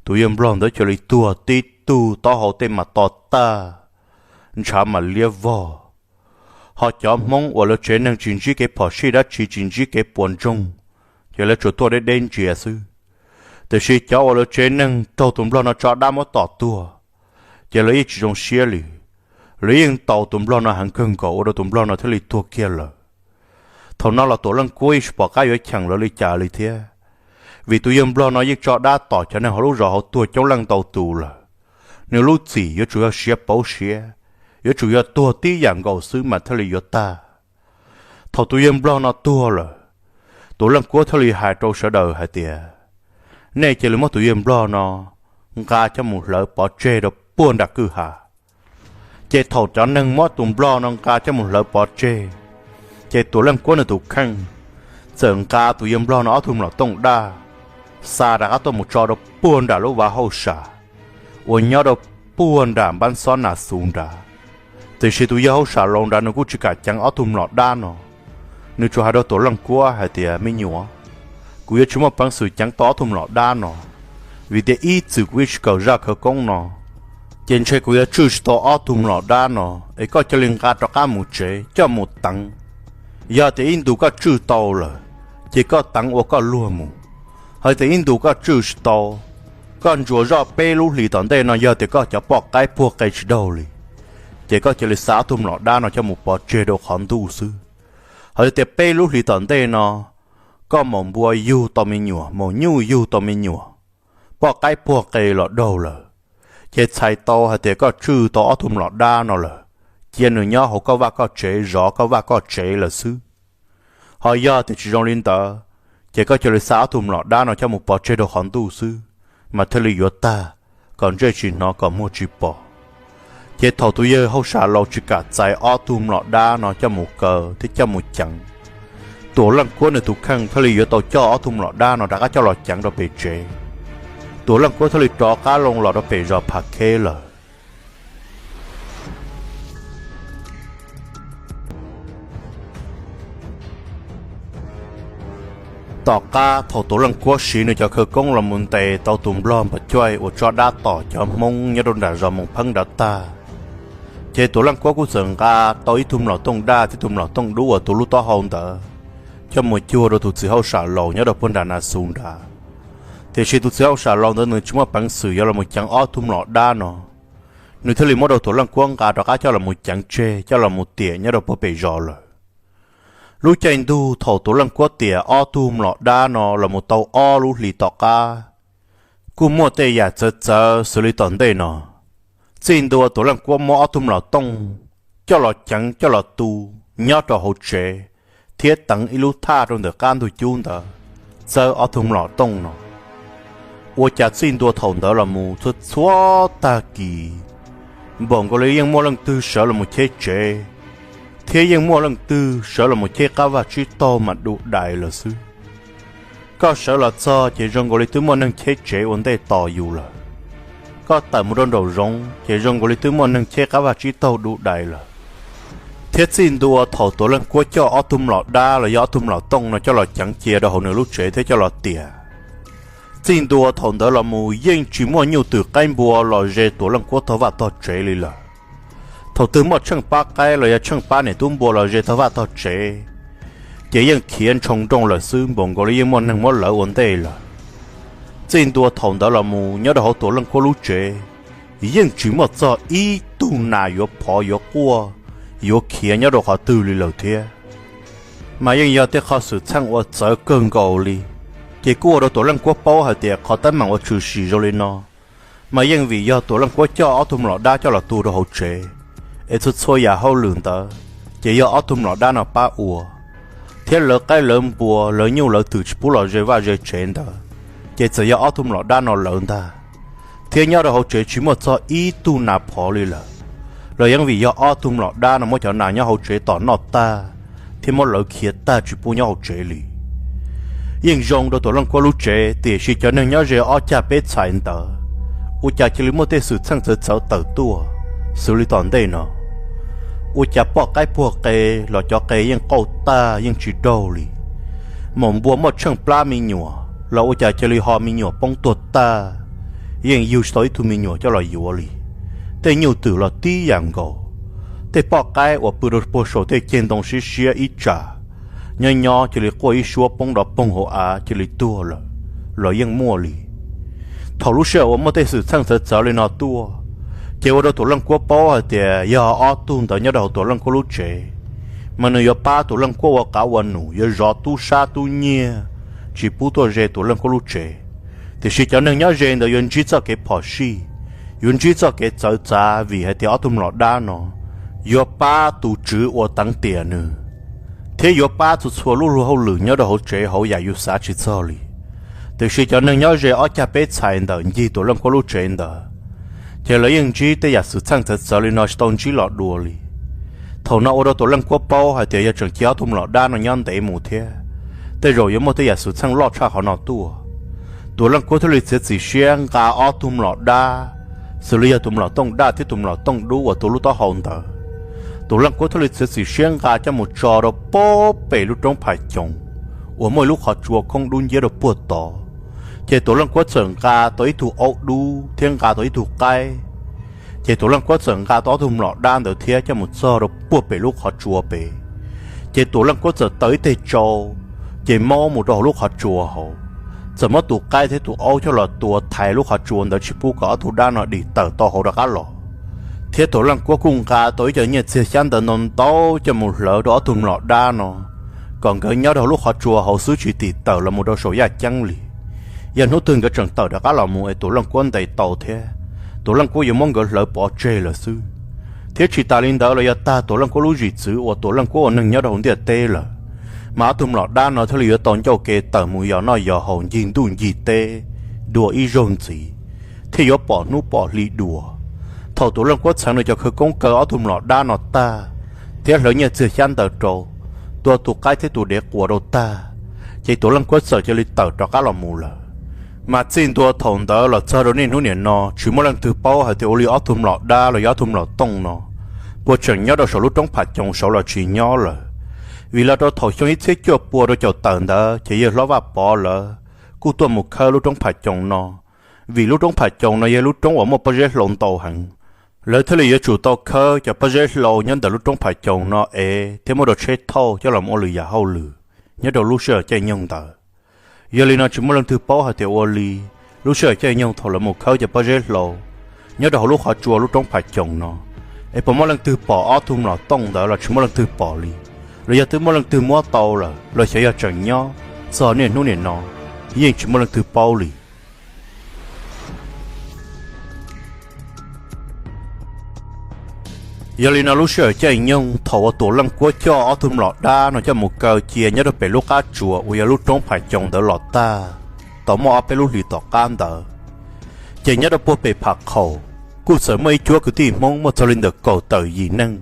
Tus yawg Nplog ntawd cia li tuag tib tug, taub hau tej mas to tag, ntshav mas liab vog. Ho cov Hmoob uas lawv tsev neeg tsis ntsib kev phom sij dab tsi, tsis ntsib kev puas ntsoog, ces lawv tsuas tuaj deb deb ntsia xwb. Tiam sis cov uas lawv tsev neeg raug tus Nplog no tso dab muab tom tuag, ces lawv yeej tsis zoo siab li. Lawv yeej ntaus tus Nplog no heev kawg nkaus ua rau tus Nplog no thiaj li tuag kiag lawm. Thaum no los Tuam Leej Kuab yeej tsis pom qab yuav cheem lawv li cas li thiab, vim tus yawg Nplog no yeej tso dab tom cov neeg hauv lub zos hauv tuag coob leej ntau tus lawm. Nws lub txim yuav tsum yog siav pauv siav, yuav tsum yog tuag tib yam nkaus xwb mas thiaj li yuav tag. Thaum tus yawg Nplog no tuag lawm, Tuam Leej Kuab thiaj li hais rau sawv daws hais tias, nej cia li muab tus yawg Nplog no nqa coj mus hlawv pov tseg rau puag nram kwj ha. Ces thaum cov neeg muab tus Nplog no nqa coj mus hlawv pov tseg, ces Tuam Leej Kuab nws tus kheej txawm nqa tus yawg Nplog no ob tug mlom tooj daj xa rov qab tuaj mus tso rau puag nram lub vaj hauj sam uas nyob rau puag nram npab xob nas xus nrad. Tiam sis tus yawg hauj sam laus nrad nws kuj tsis kam ceev ob tug mlom dab no. Nws tsuas hais rau Tuam Leej Kuab hais tias, me nyuam, kuv yuav tsis muaj peev xwm ceev tau ob tug mlom dab no, vim tias ib txwm kuv yeej tsis kawm zaj khawv koob no, ces ntshe kuv yuav tswj tsis tau ob tug mlom dab no, es koj cia li nqa rov qab mus tsev coj mus teev. Yog tias ib ntus koj tswj tau lawm, ces koj teev ua koj luag mus. Hos tias ib ntus koj tswj tsis tau, koj ntsuas zoj peb lub hlis tom ntej no yog tias koj cov poj qaib puag qe tsis daug li, ces koj cia li xa ob tug mlom dab no coj mus pov tseg rau qhov ntuj xwb. Hos yog tias peb lub hlis tom ntej no koj maum npua yug tau me nyuam, maum nyuj yug tau me nyuam, poj qaib puag qe los daug lawm, ces txhais tau hais tias koj tswj tau ob tug mlom dab no lawm, cia nws nyob hauv koj vaj koj tsev, zov koj vaj koj tsev lawm xwb. Hos yog tias tsis zoo li ntawd, ces koj cia li xa ob tug mlom dab no coj mus pov tseg rau qhov ntuj xwb, mas thiaj li yuav tag, kom ntsej tsis hnov kom muag tsis pom. Ces thaum tus yawg hauj sam laus tsis kam txais ob tug mlom dab no coj mus kaw thiab coj mus ceev, Tuam Leej Kuab nws tus kheej thiaj li yuav tau coj ob tug mlom dab no rov qab coj los ceev rau pem tsev. Tuam Leej Kuab thiaj li rov qab loo los rau pem zos Phav Kheb lawm. Tom qab thaum Tuam Leej Kuab siv nws cov khawv koob los mus ntes tau tus nplog Npam Cuaj uas tso dab tom cov Hmoob nyob rau nram zos Moos Pheeb nrad tag, ces Tuam Leej Kuab kuj txawm nqa tau ib tug mlom tooj daj thiab tus mlom tooj dub uas tu lub taub hau ntawd coj mus cuag rau tus txiv hauj sam laus nyob rau puag nram Nas Xus nrad. Tiam sis tus txiv hauj sam laus ntawd nws tsis muaj peev xwm yuav los ceev ob tug mlom dab no, nws thiaj li muab rau Tuam Leej Kuab nqa rov qab coj los ceev tseg coj los tiam nyob rau puag pem zos lawm. Lub caij ntuj thaum Tuam Leej Kuab tiam ob tug mlom dab no los mus tau ob lub hlis tom qab, kuj muaj tej yam txawv txawv xws li tom ntej no. Txij ntua Tuam Leej Kuab muab ob tug mlom tooj coj los ceev coj los tu nyob rau hauv tsev, thiab teev ib lub thaj rau ntawm qab ntug cub ntawd txawb ob tug mlom tooj no. Ua cas txij ntua thaum ntawd los mus txhua txhua tag kis, npaum nkaus li yeej muaj leej twg sawv los mus cheb tsev, thiab yeej muaj leej twg sawv los mus cheb qab vaj tsib taug mas du dais lawm xwb. Koj sawv los txog ces zoo nkaus li twb muaj neeg cheb tsev ua ntej tos yus lawm. Koj tawm mus rau nraum zoov ces zoo nkaus li twb muaj neeg cheb qab vaj tsib taug du dais lawm. Thiab txij ntua thaum Tuam Leej Kuab coj ob tug mlom dab los yog ob tug mlom tooj no coj los ceev cia rau hauv nws lub tsev thiab coj los tiam, txij ntua thaum ntawd los mus yeej tsis muaj nyuj twm qaib npua los ze Tuam Leej Kuab tog vaj tog tsev li lawm. Thaum twg muaj tsheej pab qaib los yog tsheej pab niam tub npua los ze tog vaj tog tsev, ces yeej khiav ntshoo nrooj lawm xwb, npaum nkaus li yeej muaj neeg muab lawv ua ntej lawm. Txij ntua thaum ntawd los mus nyob rau hauv Tuam Leej Kuab lub tsev, yeej tsis muaj txog ib tug nas yuav phov yuav quaj, yuav khiav nyob rau qhov twg li lawm thiab. Mas yeej yog tej qhov xwm txheej uas txawv kawg nkaus li, ces kuj ua rau Tuam Leej Kuab paub hais tias qhov teeb meem uas tshwm sim zoo li no mas yeej vim yog Tuam Leej Kuab coj ob tug mlom dab coj los tu rau hauv tsev, es txhua txhua yam hauj lwm ntawd ces yog ob tug mlom dab no pab ua, thiab lawv qaib lawv npua lawv nyuj lawv twm tsis pub los ze vaj ze tsev ntawd, ces txawm yog ob tug mlom dab no lawv ntag. Thiab nyob rau hauv tsev tsis muaj txog ib tug nas phov li lawm, los yeej vim yog ob tug mlom dab no muab cov nas nyob hauv tsev tom noj tag, thiab muab lawv khiav tag tsis pub nyob hauv tsev li. Yeej zoo rau Tuam Leej Kuab lub tsev, tiam sis cov neeg nyob ze ob cag peb txhais ntawd, ua cas cia li muaj tej xwm txheej txawv txawv tawm tuaj, xws li tom ntej no. Ua cas poj qaib puag qe los cov qe yeej qauj tag yeej tsis daug li. Maum npua muaj tsheej plab me nyuam los ua cas cia li ho me nyuam poob tuag tag, yeej yug tsis tau ib tug me nyuam coj los yuav li. Tej nyuj twm los tib yam nkaus. Tej poj qaib uas pw rau puag saum tej ceg ntoo siab siab ib tsam, nyob nyob cia li quaj ib suab poob dov poog hauv av cia li tuag lawm los yeej muaj li. Thaum lub sij hawm uas muaj tej xwm txheej txawv txawv li no tuaj, ces ua rau Tuam Leej Kuab paub hais tias yog ob tug ntawd nyob rau hauv Tuam Leej Kuab lub tsev, mas nws yuav pab Tuam Leej Kuab ua qav ua num, yuav zov tub sab tub nyiag, tsis pub tuaj ze Tuam Leej Kuab lub tsev. Tiam sis cov neeg nyob ze ntawd yuav ntsib txoj kev phom sij, yuav ntsib txoj kev txawv txav vim hais tias ob tug mlom dab no yuav pab tus tswv uas teev tiam nws, thiab yuav pab txhua txhua lub luag hauj lwm nyob rau hauv tsev hauv yam yus xav tsis txog li. Tiam sis cov neeg nyob ze ob cag peb txhais ntawm ncig Tuam Leej Kuab lub tsev ntawd, ces lawv yeej ntsib tej yam xwm txheej txawv txawv li no tsis tau ntsib los dua li. Thaum no ua rau Tuam Leej Kuab paub hais tias yog tseem cia ob tug mlom dab no nyob ntev mus thiab, tej zaum yuav muaj tej yam xwm txheej loj tshaj qhov no tuaj. Tuam Leej Kuab thiaj li txiav txim siab nqa ob tug mlom dab, xws li yog tus mlom tooj daj thiab tus mlom tooj dub uas tuav lub taub hau ntawd, Tuam Leej Kuab thiaj li txiav txim siab nqa coj mus tso rau puag pem lub roob Phas Coos uas muaj ib lub qhov tsua khoob dub nciab rau puag tod. Ces Tuam Leej Kuab txawm nqa tau ib tug aub dub thiab nqa tau ib tug qaib. Ces Tuam Leej Kuab txawm nqa tau ob tug mlom dab ntawd thiab coj mus txog rau puag pem lub qhov tsua pem. Ces Tuam Leej Kuab txawm taws ib teg tsau, ces maub mus rau hauv lub qhov tsua hauv, txawm muab tus qaib thiab tus aub coj los tua thaiv lub qhov tsua ntawd tsis pub kom ob tug dab no dim tawm tau hauv rov qab los. Thiab Tuam Leej Kuab kuj nqa tau ib co nyiaj txiag xyab ntawv ntau ntau coj mus hlawv rau ob tug mlom dab no, kom nkawd nyob rau hauv lub qhov tsua hauv xwb tsis tim tawm los mus rau saum yaj ceeb li. Yog hnub twg nkawd tseem tawm rov qab los mus es Tuam Leej Kuab ntes tau thiab, Tuam Leej Kuab yuav muab nkawd hlawv pov tseg lawm xwb. Thiab tsis tas li ntawd los yog tag Tuam Leej Kuab lub zim txwv uas Tuam Leej Kuab ua neeg nyob rau hauv ntiaj teb lawm, mas ob tug mlom dab no thiaj li yuav tau ncauj ke tawm mus yos noj yos haus ncig ntuj ncig teb dua ib zaug ntxiv, thiaj yuav pom hnub pom hli dua. Thaum Tuam Leej Kuab txheev nws cov khawv koob kaw ob tug mlom dab no tag, thiab hlawv nyiaj txiag xyab ntawv rau, tua tus qaib thiab tus dev quas rau tag, ces Tuam Leej Kuab txawm cia li tawm rov qab los mus lawm. Mas txij ntua thaum ntawd los txog rau niaj hnub niam no tsis muaj leej twg paub hais tias ua li ob tug mlom dab los yog ob tug mlom tooj no puas tseem nyob rau saum lub roob Phas Coos saud los tsis nyob lawm. Vim los rau thaum xyoo ib txhiab cuaj pua rau caum tawm ntawd ces yawg hlob Vaj Pov lawv kuj tuaj mus khawb lub roob Phas Coos no, vim lub roob Phas Coos no yog lub roob uas muaj pob zeb hlau ntau heev. Lawv thiaj li yuav tsum tau khawb cov pob zeb hlau nyob ntawm lub roob Phas Coos no es thiab muab rau tsheb thauj coj los ua lwm yam hauj lwm. nyob rau lub sij hawm caij nyoog ntawd. Yog li no tsis muaj leej twg paub hais tias ua li lub sij hawm caij nyoog thaum lawv mus khawb cov pob zeb hlau nyob rau hauv lub qhov tsua lub roob Phav Coos no, es puas muaj leej twg pom ob tug mlom tooj ntawd los tsis muaj leej twg pom li, los yog twb muaj leej twg muab tau lawm los xyov yog tseem nyob txog niaj hnub niam no, yeej tsis muaj leej twg paub li. Yog li no lub sij hawm caij nyoog thaum uas Tuam Leej Kuab coj ob tug mlom dab no coj mus kaw cia nyob rau pem lub qab tsuas uas yog lub roob Phav Coos ntawd los tag, tau muaj ob peb lub hlis tom qab ntawd, ces nyob rau puag pem Phav Qhaum kuj txawm muaj ib cuab kwv tij Hmoob muaj txog li ntawm kaum tawm yim neeg,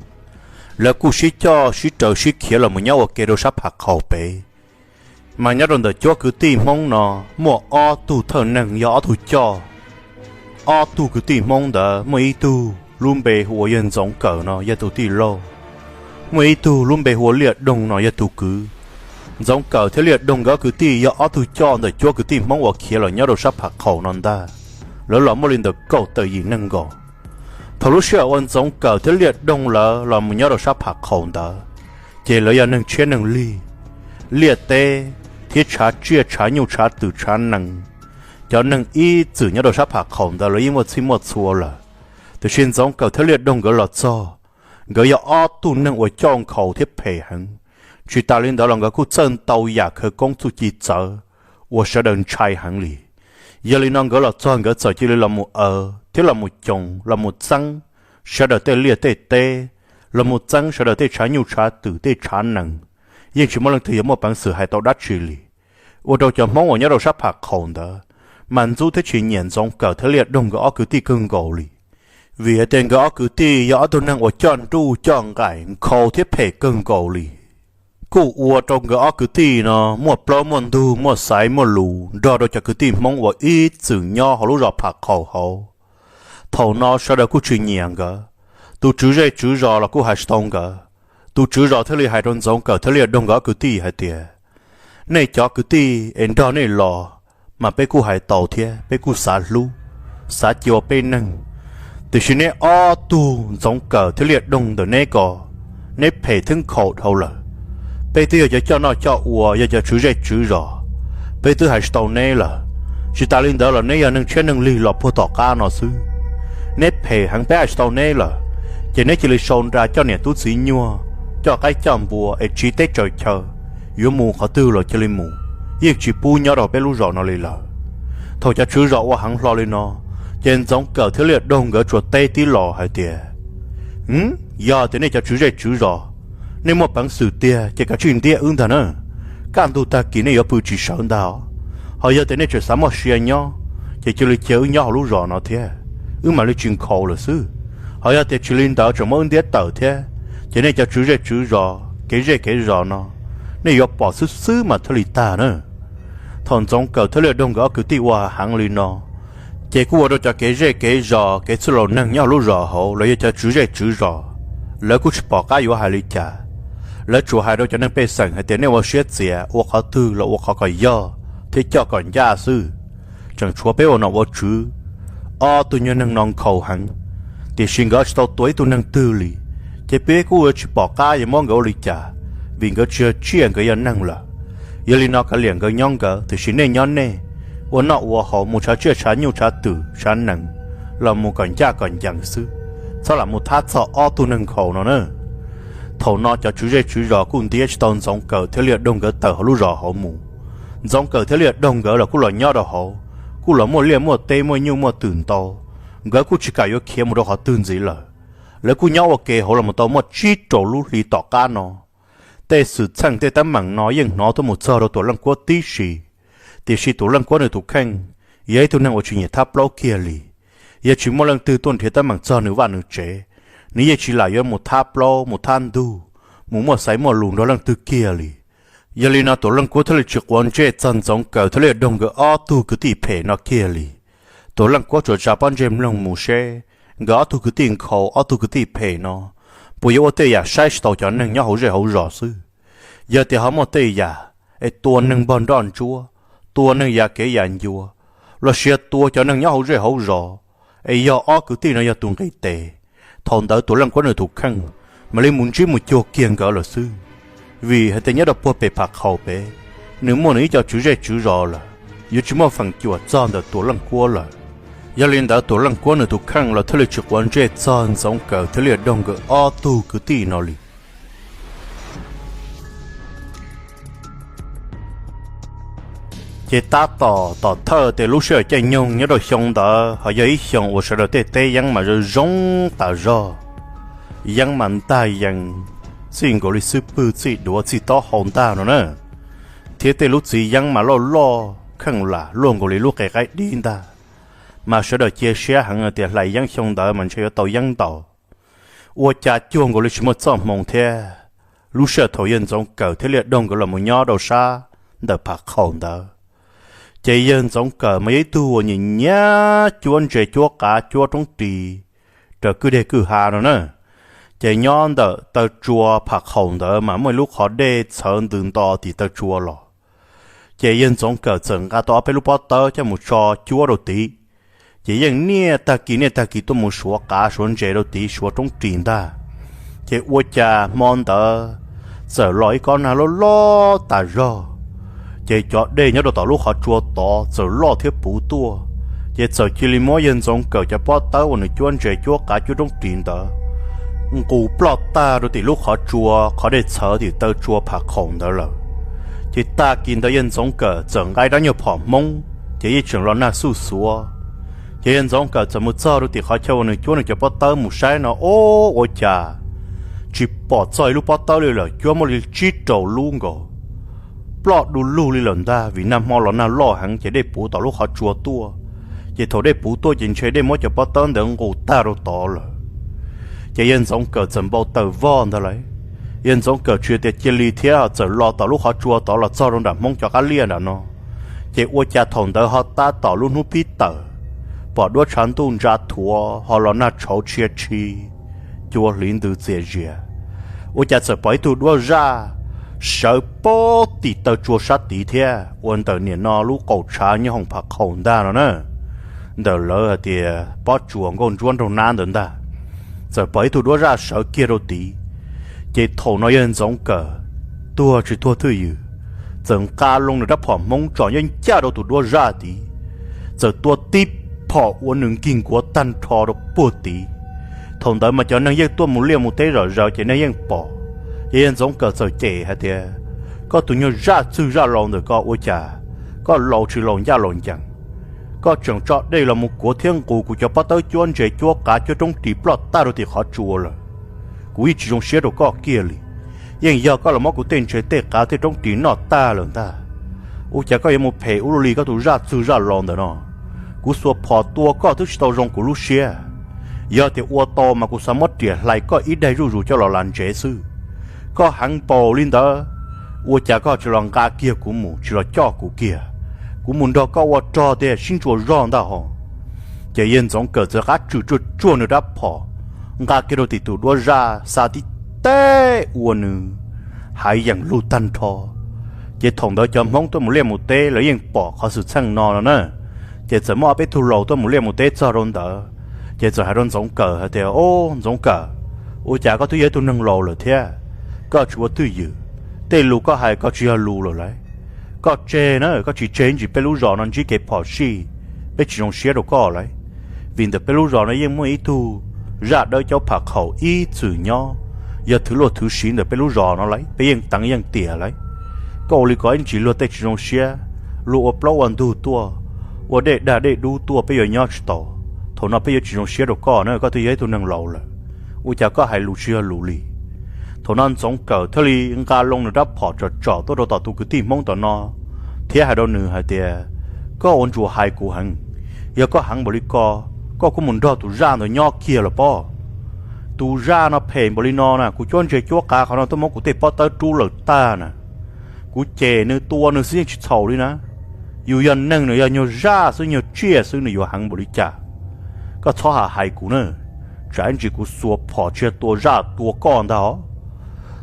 lawv kuj sib coj sib raws sib khiav los mus nyob ua ke rau sab Phav Qhaum pem. Mas nyob rau ntawm cuab kwv tij Hmoob no muaj ob tug thawj neeg yog ob tug coj. Ob tug kwv tij Hmoob ntawd muaj ib tug lub npe hu ua yawg Ntxoov Kawm no yog tus tij laug, muaj ib tug lub npe hu ua Liaj Doog no yog tus kwv. Ntxoov Kawm thiab Liaj Doog nkawd ob kwv tij yog ob tug coj ntawm cuab kwv tij Hmoob uas khiav los nyob rau sab Phav Qhaum no ntag. Lawv los muaj li ntawm kaum tawm yim neeg nkaus. Thaum lub sij hawm uas Ntxoov Kawm thiab Liaj Doog lawv los mus nyob rau sab Phav Qhaum ntawd, ces lawv yog neeg tshiab neeg lig, liaj teb thiab tshav tsiaj tshav nyuj tshav twm tshav nees, cov neeg ib txwm nyob rau sab Phav Qhaum ntawd lawv yeej muaj txhij muaj txhua lawm. Tiam sis Ntxoov Kawm thiab Liaj Doog nkawd los txog, nkawd yog ob tug neeg uas coj nkhaus thiab phem heev. Tsis tas li ntawd los nkawd kuj txawj ntau yam khawv koob txuj ci txawv uas sawv daws ntshai heev li. Yog li no nkawd los txog nkawd txawm cia li los mus aws thiab los mus coos los mus txeeb sawv daws tej liaj tej teb, los mus txeeb sawv daws tej tshav nyuj tshav twm tej tshav nees, yeej tsis muaj leej twg yuav muaj peev xwm hais tau dab tsi li. Ua rau cov Hmoob uas nyob rau sab Phav Qhaum ntawd mas ntxub thiab tsis nyiam Ntxoov Kawm thiab Liaj Doog nkawd ob kwv tij kawg nkaus li, vim hais tias nkawd ob kwv tij yog ob tug neeg uas coj nruj coj nqaim nkhaus thiab phem kawg nkaus li. Kuj ua rau nkawd ob kwv tij no muaj plaub muaj ntug muaj xaiv muaj lus nrog rau cov kwv tij Hmoob uas ib txwm nyob hauv lub zos Phav Qhaum hauv. Thaum no sawv daws kuj tsis nyiam nkawd. Tus tswv zej tswv zos los kuj hais tsis tau nkawd. Tus tswv zos thiaj li hais rau Ntxoov Kawm thiab Liaj Doog nkawd ob kwv tij hais tias, nej cov kwv tij es nrog nej los mas peb kuj hais tau thiab peb kuj xav hlub, xav cia ua peb neeg. Tiam sis neb ob tug Ntxoov Kawm thiab Liaj Doog ntawm neb ko, neb phem thiab nkhaus dhau lawm. Peb twb yog cov coj noj coj ua, yog cov tswv zej tswv zos, peb twb hais tsis tau neb lawm. Tsis tas li ntawd los neb yog neeg tshiab neeg lig los puag tom qab no xwb. Neb phem heev peb hais tsis tau neb lawm, ces neb cia li sau nra coj niam tub txiv nyuag, coj qaib coj npua es tsiv teb tsaws chaw, yuav mus qhov twg los cia li mus, yeej tsis pub nyob rau peb lub zos no li lawm. Thaum cov tswv zos ua heev hlo li no, ces Ntxoov Kawm thiab Liaj Doog nkawd tsuas teb tib los hais tias, yog tias nej cov tswv zej tswv zos, nej muaj peev xwm tiag ces kav tsij ntiab wb ntag na. Kaj ntug tag kis nej yuav pw tsis sawv ntag os. Ho yog tias nej tseem xav muaj sia nyob, ces cia li cia wb nyob hauv lub zos no thiab, wb mam li tsis nkhaus lawm xwb. Ho yog tias tsis li ntawd tseem muab wb ntiab tawm thiab, ces nej cov tswv zej tswv zos kev zej kev zos no, nej yuav pom xwb xwb mas thiaj li tag na. Thaum Ntxoov Kawm thiab Liaj Doog nkawd ob kwv tij ua heev li no, ces kuj ua rau cov kev zej kev zos kev txwj laus neeg nyob hauv lub zos hauv los yog cov tswv zej tswv zos, lawv kuj tsis pom qab yuav hais li cas. Lawv tsuas hais rau cov neeg pej xeem hais tias nej ua siab txias ua qhov twg los ua qhov kom yog thiab coj kom ncaj xwb. Tseem tshuav peb ua nom ua tswv, ob tug nyuag neeg no nkhaus heev, tiam sis nkawd tsis tau tua ib tug neeg twg li, ces peb kuj yuav tsis pom qab yuav muab nkawd ua li cas, vim nkawd tsis yog tsiaj nkawd yog neeg lawm. Yog li no kav liam nkawd nyob nkawd, tiam sis nej nyob nej, ua noj ua haus mus tshav tsiaj tshav nyuj tshav twm tshav nees los mus kom ncaj kom ncees xwb, txhob lam mus thab txog ob tug neeg nkhaus no na. Thaum no cov tswv zej tswv zos kuj ntiab tsis tau Ntxoov Kawm thiab Liaj Doog nkawd tawm hauv lub zos hauv mus. Ntxoov Kawm thiab Liaj Doog nkawd los kuj los nyob rau hauv, kuj los muaj liaj muaj teb muaj nyuj muaj twm ntau, nkawd kuj tsis kam yuav khiav mus rau qhov twg ntxiv lawm. Lawv kuj nyob ua ke hauv los mus tau muaj tsib rau lub hli tom qab no. Tej xwm txheej tej teeb meem no yeej hnov tuaj mus txog rau Tuam Leej Kuab tib si, tiam sis Tuam Leej Kuab nws tus kheej yog ib tug neeg uas tsis nyiam thab plaub kiag li. Yog tsis muaj leej twg tuaj nrhiav teeb meem txog nws vaj nws tsev, nws yeej tsis lam yuav mus thab plaub mus thab ntug, mus muaj xaiv muaj lus nrog leej twg kiag li. Yog li no Tuam Leej Kuab thiaj li tsis quav ntsej txog Ntxoov Kawm thiab Liaj Doog nkawd ob tug kwv tij phem no kiag li. Tuam Leej Kuab tsuas tsa pob ntseg mloog mus seb nkawd ob tug kwv tij nkhaus ob tug kwv tij phem no puas yuav ua tej yam saib tsis taus cov neeg nyob hauv zej hauv zos xwb. Yog tias ho muaj tej yam es tua neeg npog nroj ntsuab, tua neeg ya kev ya ncua, los sis yog tua cov neeg nyob hauv zej hauv zos, es yog ob kwv tij no yog tus nqis tes, thaum ntawd Tuam Leej Kuab nws tus kheej mam li mus ntsib mus cuag kiag nkawd lawm xwb. Vim hais tias nyob rau puag pem Pham Qhaum pem, nws muaj nws ib co tswv zej tswv zos lawm, yuav tsis muaj feem cuam txog ntawm Tuam Leej Kuab lawm. Yog li ntawd Tuam Leej Kuab nws tus kheej los thiaj li tsis quav ntsej txog Ntxoov Kawm thiab Liaj Doog nkawd ob tug kwv tij no li. Ces tab tom tom thawj tias lub sij hawm caij nyoog nyob rau xyoo ntawd ho yog ib xyoo uas sawv daws tej teb yeeb mas zoo zoo tas zog, yeeb mas ntag yees, txij nkaus li xwb pwg txij duav txij taub hau ntag no na, thiab tej lub txiv yeeb mas loj loj kheej lam luaj nkaus li lub qe qaib dib ntag. Mas sawv daws cia siab heev tias hlais yeeb xyoo ntawd mas ntshe yuav tau yeeb ntau. Ua cas cuag nkaus li tsis muaj txoj hmoo thiab, lub sij hawm thaum yawg Ntxoov Kawm thiab Liaj Doog nkawd los mus nyob rau sab ntawm Pham Qhaum ntawd, ces yawg Ntxoov Kawm mas yog ib tug uas nyiam nyiam cuab ntses cuab qav cuab roob ris raws kwj deg kwj ha no na. Ces nyob ntawm taw tsua Pham Qhaum ntawd mas muaj ib lub qhov dej txhawv ntws nto tim taw tsua los. Ces yawg Ntxoov Kawm txawm nqa tau ob peb lub pob tawb coj mus tso cuab rau tid. Ces yeej niaj tag kis niaj tag kis tuaj mus suav qav suav ntses rau tid suav roob ris ntag. Ces ua cas hmo ntawd txawm los ib kob nag loj loj tas zog, ces cov dej nyob rau tom lub qhov tsua tod txawm loj thiab puv tuaj. Ces txawm cia li muab yawg Ntxoov Kawm cov pob tawb uas nws cuab ntses cuab qav cuab roob ris ntawd nqus ploj tag rau tim lub qhov tsua, qhov dej txhawv tim taw tsua Pham Qhaum ntawd lawm. Ces tag kis ntawd yawg Ntxoov Kawm txawm nqa ib rab nyuag phom Hmoob, ces yeej tseem los nag xuj xuav. Ces yawg Ntxoov Kawm txawm mus txog rau tim qhov chaw uas nws cuab nws cov pob tawb mus saib no, o, ua cas tsis pom txog ib lub pob tawb li lawm, cuab muaj li tsib rau lub nkaus, ploj du lug li lawm ntag. Vim nag hmo los nag loj heev ces dej puv tom lub qhov tsua tuaj, ces thaum dej puv tuaj ces ntshe dej muab cov pob tawb ntawd nqus tag rau tod lawm. Ces yawg Ntxoov Kawm txawm npau taws vog ntag lauj. Yawg Ntxoov Kawm tsis tias cia li thiab, txawm los tom lub qhov tsua tod los txog rau nram Hmoob cov qab liaj nram no. Ces ua cas thaum ntawd ho tab tom lub hnub pib tawm, pom duab tshav ntuj ntsa thuav ho los nag tshauv tshia tshi, cua hliv ntws txias zias. Ua cas txawm pom ib tug duab zaj sawv pob tim taw tsua sab tid thiab, ua ntawm niam no lub qaum tshav nyob hoom Pham Qhaum ntag no na, ntawm lawv hais tias pob tsuas nkauj ntsuab nraug nab ntawd ntag. Txawm pom ib tug duab zaj sawv kiag rau tid. Ces thaum no yawg Ntxoov Kawm tuag tsis tuag twj ywm, txawm nqa loo nws rab phom Hmoob tsom ncaj ncaj rau tus duab zaj tid, txawm tua tib phom ua nws nkig nkuav tag nrho rau puag tid. Thaum ntawd mas cov neeg yeej tuaj mus liaj mus teb zom zaws ces neeg yeej pom. Ces yawg Ntxoov Kawm txawm cem hais tias, koj tus nyuag zaj txwg zaj laus ntawm koj, ua cas koj laus tsis laus ncaj laus ncees? Koj tseem tso dej los mus kuav thiab nqus kuv cov pob tawb cuab ntses cuab qav cuab roob ris ploj tag rau tim qhov tsua lawm. Kuv yeej tsis zoo siab rau koj kiag li. Yeej yog koj los muab kuv tej ntses tej qav tej roob ris noj tag lawm ntag. Ua cas koj yuav mus phem ua luaj li koj tus zaj txwg zaj laus ntawm no? Kuv xuas phom tua koj twb tsis tau zoo kuv lub siab. Yog tias ua tau mas kuv xav muab riam hlais koj ib daig zuj zus coj los lav ntsev xwb. Koj heev npaum li ntawd, ua cas koj tsis los nqa kiag kuv mus, tsis los coj kuv kiag? Kuv mus nrog koj ua rog tiag sib ntsuas zog ntag hos. Ces yawg Ntxoov Kawm txawm qab tswm tsuag tsuag nws rab phom, nqa kiag rau tim tus duab zaj xa tib teg ua nws haiv yeem lug tag nrho. Ces thaum ntawd cov Hmoob tuaj mus liaj mus teb lawv yeej pom qhov xwm txheej no no na. Ces txawm muaj ob peb tug laus tuaj mus liaj mus teb txog rau ntawd, ces txawm hais rau Ntxoov Kawm hais tias, o, Ntxoov Kawm, ua cas koj twb yog ib tug neeg laus lawm thiab, koj tsis ua twj ywm, tej lus koj hais koj tsis yog lus lawm lauj. Koj tseg na, koj tsis tseg ntsis peb lub zos no ntsib kev phom sij, peb tsis zoo siab rau koj lauj. Vim ntawm peb lub zos no yeej muaj ib tug zaj dawb caub Pham Qhaum ib txwm nyob, yog thwv luaj thwv siv ntawm peb lub zos no lauj, peb yeej teev yeej tiam lauj. Koj ua li ko ib ntsis luag tej tsis zoo siab, luag ua plaub ua ntug tuaj, ua dej dag dej dub tuaj peb yuav nyob tsis tau. Thaum no peb yuav tsis zoo siab rau koj na, koj twb yog ib tug neeg laus lawm, ua cas koj hais lus tsis yog lus li? Thaum no Ntxoov Kawm thiaj li nqa loo nws rab phom tsom tsom tuaj rau tom tus kwv tij Hmoob tom no, thiab hais rau nws hais tias, koj ua ntsuas hais kuv heev. Yog koj heev npaum li ko, koj kuj mus nrog tus zaj ntawd nyob kiag los pob. Tus zaj no phem npaum li no na, kuv cuab ntses cuab qav qhov no tuaj muab kuv tej pob tawb rub lawm tag na. Kuv cem nws tua nws xwb yeej tsis txhaum li na. Yus yog neeg, nws yog nyuag zaj xwb nyuag tsiaj xwb nws yuav heev npaum li cas? Koj txhob ha hais kuv na, tsam ib ntsis kuv xuas phom tsis yog tua zaj tua koj ntag os.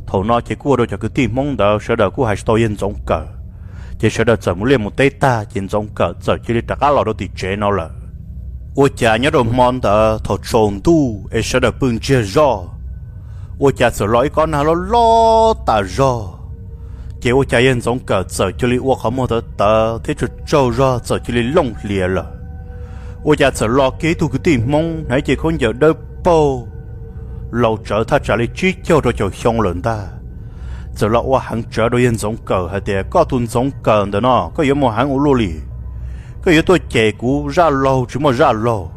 Thaum no ces kuj ua rau cov kwv tij Hmoob ntawd sawv daws kuj hais tsis tau yawg Ntxoov Kawm, ces sawv daws txawm mus liaj mus teb tag ces Ntxoov Kawm txawm cia li rov qab los rau tim tsev no lawm. Ua cas nyob rau hmo ntawd thaum tsaus ntuj es sawv daws pw ntsiag zoj, ua cas txawm los ib kob nag loj loj tas zog, Ces ua cas yawg Ntxoov Kawm txawm cia li ua qhov muag tawv tawv thiab tsaug tsaug zog txawm cia li looj hlias lawm. Ua cas txawm los kiag ib tug kwv tij Hmoob hnav cev khaub ncaws dawb paug, laus tsawv thaj tsam li tsib caug rau caum xyoo lawm ntag. Txawm los ua heev tsawv rau yawg Ntxoov Kawm hais tias, Koj tus Ntxoov Kawm ntawm no koj yuav mus heev ua luaj li. Koj yuav tuaj cem kuv zaj laug tsis muaj zaj laug.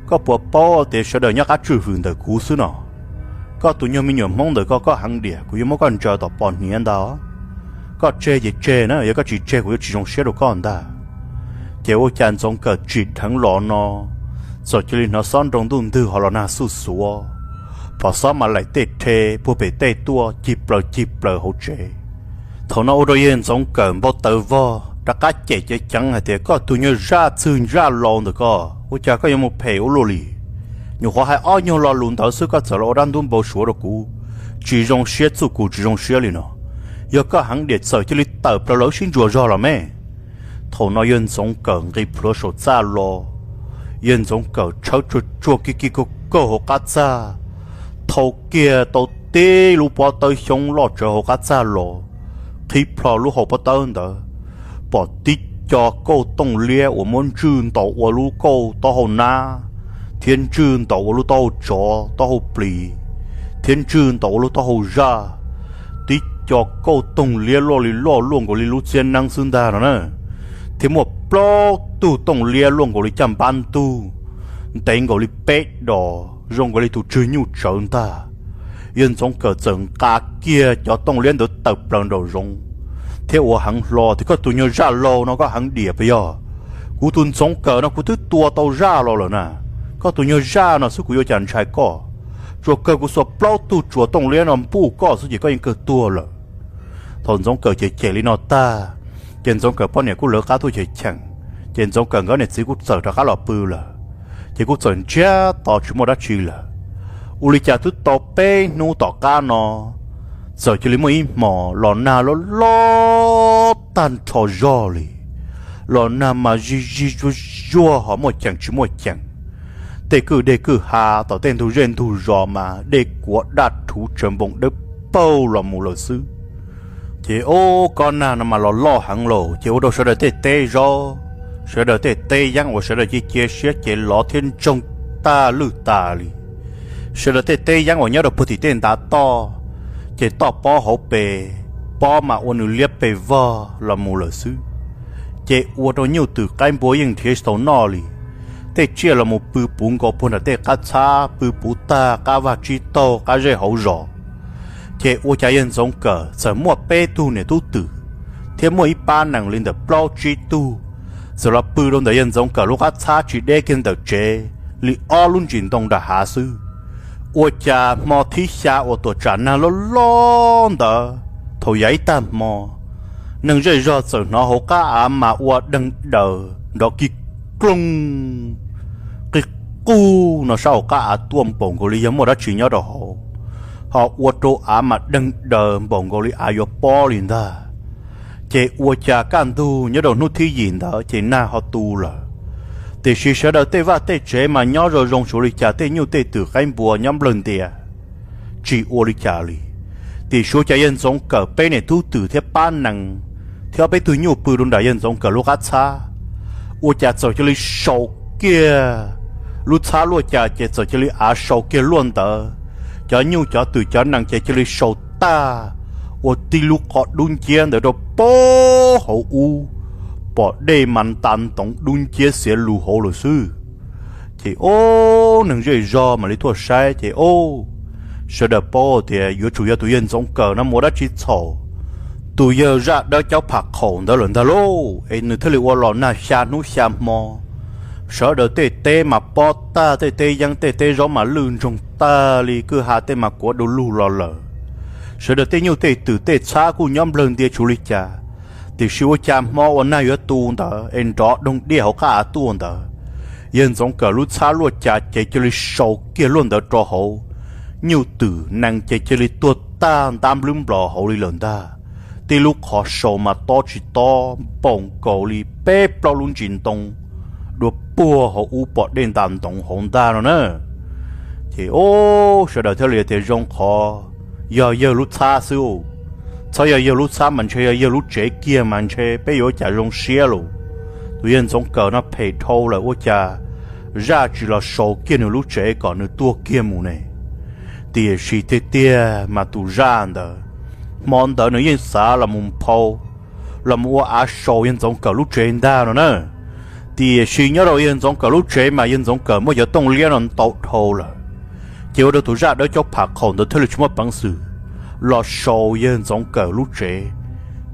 Koj puas paub tias sawv daws nyob qab tswj hwm ntawm kuv xwb no? Koj tus nyuag me nyuam Hmoob ntawm koj, koj heev diam kuv yuav muab koj ntsaws tom pos hniav ntag. Koj tseg ces tseg na, yog koj tsis tseg kuv yuav tsis zoo siab rau koj ntag. Ces ua cas Ntxoov Kawm tsim dheev los no, txawm cia li hnov xob nroo ntuj ntwg ho los nag xuj xuav, phom xob mas laim tej rhe puag pem tej tuaj cig plaws cig plaws hauv tsev. Thaum no ua rau yawg Ntxoov Kawm npau taws vog rov qab cem ceev ceev hais tias, Koj tus nyuag zaj txwg zaj laus ntawm koj, ua cas koj yuav mus phem ua luaj li? Nyuam qhuav hais ob nyuag lo lus ntawd xwb koj txawm los ua dab ntub npau suav rau kuv, tsis zoo siab txuj kum tsis zoo siab li no. Yog koj heev diam txawm cia li tawm plaws los wb sib ntsuas zog los me. Thaum no yawg Ntxoov Kawm nqis plhuav saum txaj los, yawg Ntxoov Kawm tshawb tsuag tsuag kig kig kaug kaug hauv qab txaj, thau kiag tau tib lub pob tawb xyoob loj tsawv hauv qab txaj los, qhib plho lub hauv pob tawb ntawd, pom tib co kauj tooj liab uas muab ntswj ntaus ua lub kauj taub hau nab, thiab ntswj ntaus ua lub taub hau tsov taub hau plis, thiab ntswj ntaus ua lub taub hau zaj. Tib co kauj tooj liab loj li loj luaj nkaus li lub txiab neeb xwb ntag no na, thiab muaj plaub tug tooj liab luaj nkaus li caj npab ntug, ntev nkaus li peb dos zoo nkaus li tus tswg nyuj tsawv ntag. Yawg Ntxoov Kawm txawm nqa kiag cov tooj liab ntawd tawm plaws nraum zoov thiab ua heev hlo tias, Koj tus nyuag zaj laus no koj heev diam puas yog? Kuv tus Ntxoov Kawm no kuv twb tua tau zaj los lawm na. Koj tus nyuag zaj no xwb kuv yuav cas ntshai koj. Tsuas kawg kuv xuas plaub tug tsuas tooj liab no npuj koj xwb ces koj yeej kawg tuag lawm. Thaum Ntxoov Kawm cem cem li no tag, ces Ntxoov Kawm poj niam kuj lawv qab tuaj cheem cheem, ces Ntxoov Kawm nkawd niam txiv kuj txawm rov qab los pw lawm, ces kuj txawm ntsiag to tsis muaj dab tsi lawm. Ua li cas twb tau peb hnub tom qab no, txawm cia li muaj ib hmos los nag loj loj tag nrho zog li. Los nag mas zig zig zuag zuag ho muaj ceem tsis muaj ceem. Tej kwj deg kwj ha tom tej ntug zej ntug zos mas dej kuav daj rhuv tsaws npoo dawb paug los mus lawm xwb. Ces ub, kob nag no mas los loj heev lauj, ces ua rau sawv daws tej teb zaub, sawv daws tej teb yeeb uas sawv daws cia cia siab ces lov thiab ntsoog tag lwj tas li. Sawv daws tej teb yeeb uas nyob rau puag tim tej ntav toj, ces toj pob hauv pes, pob mas ua nws liab pes vog los mus lawm xwb. Ces ua rau nyuj twm qaib npua yeej nrhiav tsis tau noj li. Tej tsiaj los mus pw puv nkaus puag nram tej qab txhab, pw puv tag qab vaj tsib taug qab zej hauv zos. Ces ua cas yawg Ntxoov Kawm txawm muaj peb tug niam tub twm thiab muaj ib pab nees li ntawm plaub tsib tug, txawm los pw rau ntawm yawg Ntxoov Kawm lub qab txhab tsis deb kiag ntawm tsev li ob lub ntsis ntoo nram hav xwb. Ua cas hmo thib xya uas tuam tsam nag loj loj ntawd, thaum yav ib tag hmo, neeg zej zog txawm hnov hauv qab av mas ua deeg daws nrov kig kloog qig qug no sab hauv qab av tuaj npaum nkaus li yog muaj dab tsi nyob rau hauv, ho ua rau av mas deeg daws npaum nkaus li av yuav pob li ntag. Ces ua cas kaj ntug nyob rau hnub thib yim ntawd ces nag ho tu lawm. Tiam sis sawv daws tej vaj tej tsev mas nyob zoo zoo, tsuas li cas tej nyuj tej twm qaib npua nyob nplawg ntias tsis ua li cas li. Tiam sis ua cas yawg Ntxoov Kawm peb niam tub twm thiab pab nees thiab ob peb tug nyuj pw rau nram yawg Ntxoov Kawm lub qab txhab, ua cas txawm cia li sau kiag lub txhab luaj cas ces txawm cia li av sau kiag luaj ntawd. Cov nyuj cov twm cov nees ces cia li sau tag ua tib lub qhov dub nciab ntawd rau pem hauv ub, pom dej mas nta ntoov dub nciab xiav lug hauv lawm xwb. Ces ob neeg zej zog mam li tuaj saib ces ob, sawv daws paub tias yuav tsum yog tus yawg Ntxoov Kawm no mus ua dab tsi txhaum tus yawg zaj dawb caub pham qhaum ntawd lawm ntag lauj, es nws thiaj li ua los nag xya hnub xya hmo. Sawv daws tej teb mas pob tag, tej teb yeeb tej teb zaub mas lwj ntsoog tag li, kwj ha tej mas kuav du lug los lawm. Sawv daws tej nyuj tej twm tej txhab kuj nyob nplawg ntia tsuav li cas, tiam sis ua cas hmo uas nag yuav tu ntawd es nrov doog diaj hauv qab av tuaj ntawd, yawg Ntxoov Kawm lub txhab luaj cas ces cia li sau kiag luaj ntawd rau hauv. Nyuj twm nees ces cia li tuag tag ntab nplwb nplos hauv li lawm ntag. Tib lub qhov sau mas tob tsis tob npaum nkaus li peb plaub lub ntsis ntoo dua puag hauv ub pom dej nta ntoov hauv ntag no na. Ces ob, sawv daws thiaj li tias zoo qhov yog yawg lub txhab xwb. Txhob yog yawg lub txhab mas ntshe yog yawg lub tsev kiag mas ntshe peb yuav ua cas zoo siab lauj. Tus yawg Ntxoov Kawm no phem dhau lawm ua cas zaj tsis los sau kiag nws lub tsev kom nws tuag kiag mus ne. Tiam sis tiag tiag mas tus zaj ntawd, hmo ntawd nws yeej xav los mus phau, los mus ua av sau yawg Ntxoov Kawm lub tsev ntag no na. Tiam sis nyob rau yawg Ntxoov Kawm lub tsev mas yawg Ntxoov Kawm muaj cov tooj liab no ntau dhau lawm, ces ua rau tus zaj dawb cov pham qhaum ntawd thiaj li tsis muaj peev xwm los sau yawg Ntxoov Kawm lub tsev.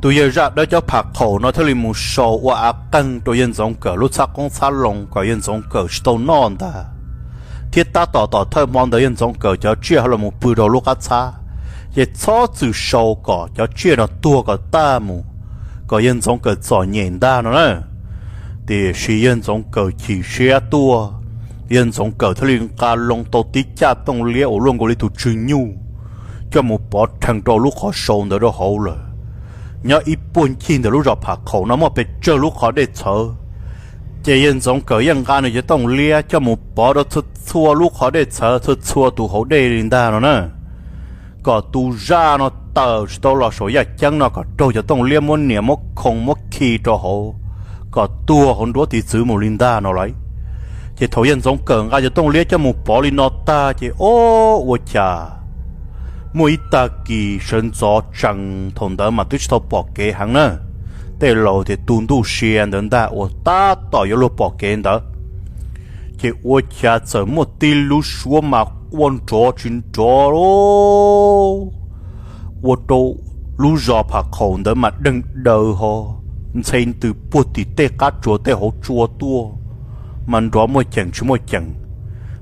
Tus yawg zaj dawb cov pham qhaum no thiaj li mus sau ua av qeeg rau yawg Ntxoov Kawm lub txhab qoob txhab loo kom yawg Ntxoov Kawm tsis tau noj ntag. Thiab tab tom tom thawj hmo ntawd yawg Ntxoov Kawm cov tsiaj ho los mus pw rau lub qab txhab, ces txhob txwm sau kom cov tsiaj no tuag kom tag mus, kom yawg Ntxoov Kawm txom nyem ntag no na. Tiam sis yawg Ntxoov Kawm chim siab tuaj, yawg Ntxoov Kawm thiaj li nqa loo tau tib caj tooj liab uas luaj nkaus li tus tswg nyuj coj mus pov rhees rau lub qhov sau ntawd rau hauv lawm. Nyob ib puag ncig ntawm lub zos Pham Qhaum no muaj pes tsawg lub qhov dej txhawv, ces yawg Ntxoov Kawm yeej nqa nws cov tooj liab coj mus pov rau txhua txhua lub qhov dej txhawv txhua txhua tus hauv dej li ntag no na, kom tus zaj no tawm tsis tau los saum yaj ceeb no kom raug cov tooj liab muab nias muab khoo muab khi rau hauv, kom tuag hauv nruab tiv txwv mus li ntag no lauj. Ces thaum yawg Ntxoov Kawm nqa cov tooj liab coj mus pov li no tag ces o, ua cas muaj ib tag kis sawv ntxov tsees, thaum ntawd mas twb tsis tau pom kev heev na, tej laus tias tu ntuj sia ntawd ntag uas tab tom yuav luag pom kev ntawd, ces ua cas txawm muaj tib lub suab mas quaj nrov tsis nrov ua rau lub zos Pham Qhaum ntawd mas deeg daws ho ntxhe ntws puag tim tej qab tsuas tej hauv tsua tuaj, mas nrov muaj ceem tsis muaj ceem.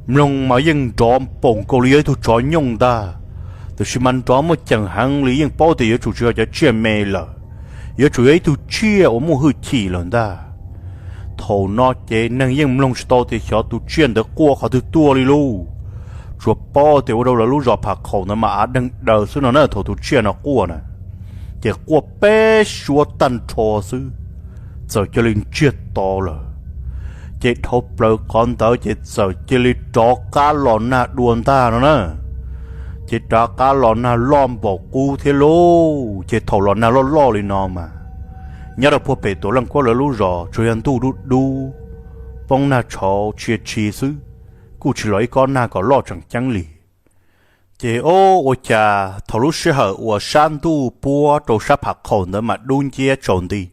Mloog mas yeej nrov npaum nkaus li yog ib tug tsov nyooj ntag, tiam sis mas nrov muaj ceem heev li yeej paub tias yuav tsum tsis yog cov tsiaj me lawm, yuav tsum yog ib tug tsiaj uas muaj hwj chim lawm ntag. Thaum no ces neeg yeej mloog tsis tau tias xyov tus tsiaj ntawd quaj qhov twg tuaj li lauj, tsuas paub tias ua rau lawv lub zos Pham Qhaum ntawd mas av deeg daws xwb no na thaum tus tsiaj no quaj na. Ces quaj peb suab tag nrho xwb, txawm cia li ntsiag to lawm. Ces dhau plaws qhov ntawd ces txawm cia li rov qab los nag dua ntag no na. Ces rov qab los nag loj npaum qub thiab lauj. Ces thaum los nag loj loj li no mas nyob rau puag pem Tuam Leej Kuab lawv lub zos tsuas yog ntuj dub dub, poob nag tshauv tshia tshi xwb, kuj tsis los ib kob nag kom loj tseem ceeb li. Ces o, ua cas thaum lub sij hawm uas sab ntuj puab rau sab Pham Qhaum ntawd mas dub nciab tsaus nti,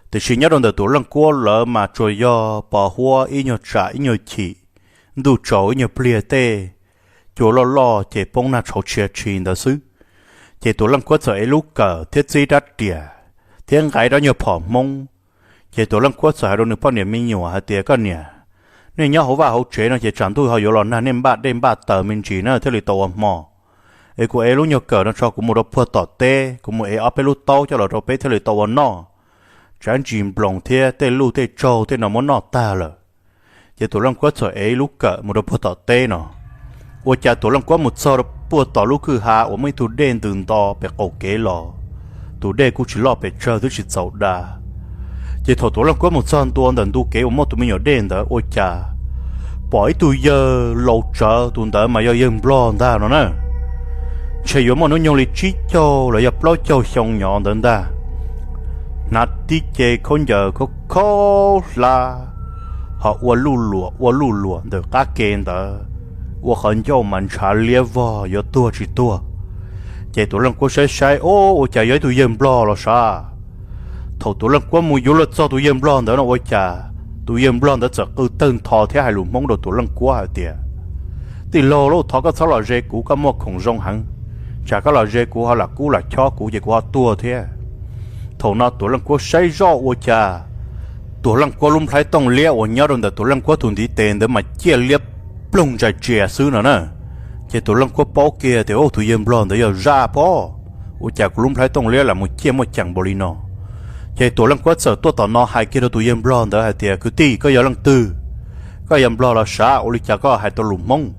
tiam sis nyob rau ntawm Tuam Leej Kuab lawv mas tsuas yog pos huab ib nyuag tsam ib nyuag chim, ntuj tsaus ib nyuag pliag tej, cua loj loj ces poob nag tshauv tshia tshi ntawd xwb. Ces Tuam Leej Kuab txawm ev lub kawm thiab txib rab riam thiab nqa rab nyuag phom Hmoob. Ces Tuam Leej Kuab txawm hais rau nws poj niam me nyuam hais tias, Koj niam, nej nyob hauv vaj hauv tsev no ces tsam ntuj ho yuav los nag nej npaj dej npaj taws me ntsis na thiaj li tau ua hmo. Es kuv ev lub nyuag kawm no tso kuv mus rau puag tom teb, kuv mus ev ob peb lub taub coj los rau peb thiaj li tau ua noj. Tsav ntsis nploos thiab tej luj tej tsaug tej no muab noj tag lawm. Ces Tuam Leej Kuab txawm ev lub kawm mus rau puag tom teb no. Ua cas Tuam Leej Kuab mus txog rau puag tom lub kwj ha uas muaj ib tug dej ntws nto pem qaum kev los, tus dej kuj tsis loj pes tsawg twb tsis txaus da. Ces thaum Tuam Leej Kuab mus txog ntua ntawm ntu kev uas muaj tus me nyuam dej ntawd ua cas pom ib tug yawg laus tsawv, tus ntawd mas yog yawg Nplog ntag no na. Ntshe yuav muaj hnub nyoog li tsib caug los yog plaub caug xyoo nyov ntawd ntag. Hnav tib ce khaub ncaws khaub khaub hlab, ho ua luj luam ua luj luam ntawm qab ke ntawd, ua qhov ncauj mas ntshav liab vog yuav tuag tsis tuag. Ces Tuam Leej Kuab saib saib, O, ua cas yog ib tug yawg Nplog los sav? Thaum Tuam Leej Kuab mus yuav luag txog tus yawg Nplog ntawd no ua cas tus yawg Nplog ntawd txawm qw tawg ntho thiab hais lus Hmoob rau Tuam Leej Kuab hais tias, Tij laug lauj, thov koj txhob los ze kuv, koj muaj khoom zoo heev. Tsam koj los ze kuv ho lam kub lam chob kuv ces kuv ho tuag thiab. Thaum no Tuam Leej Kuab saib zoj ua cas Tuam Leej Kuab lub nplhaib tooj liab uas nyob rau ntawm Tuam Leej Kuab tus ntiv tes ntawd mas ciaj liab ploog ntsais tsia xwb no na. Ces Tuam Leej Kuab paub kiag tias, Ub, tus yawg Nplog ntawd yog zaj pob, ua cas kuv lub nplhaib tooj liab lam mus ciaj muaj ceem npaum li no? Ces Tuam Leej Kuab txawm tuaj tom no hais kiag rau tus yawg Nplog ntawd hais tias, Kwv tij, koj yog leej twg? Koj yog Nplog los sav? Ua li cas koj hais tau lus Hmoob?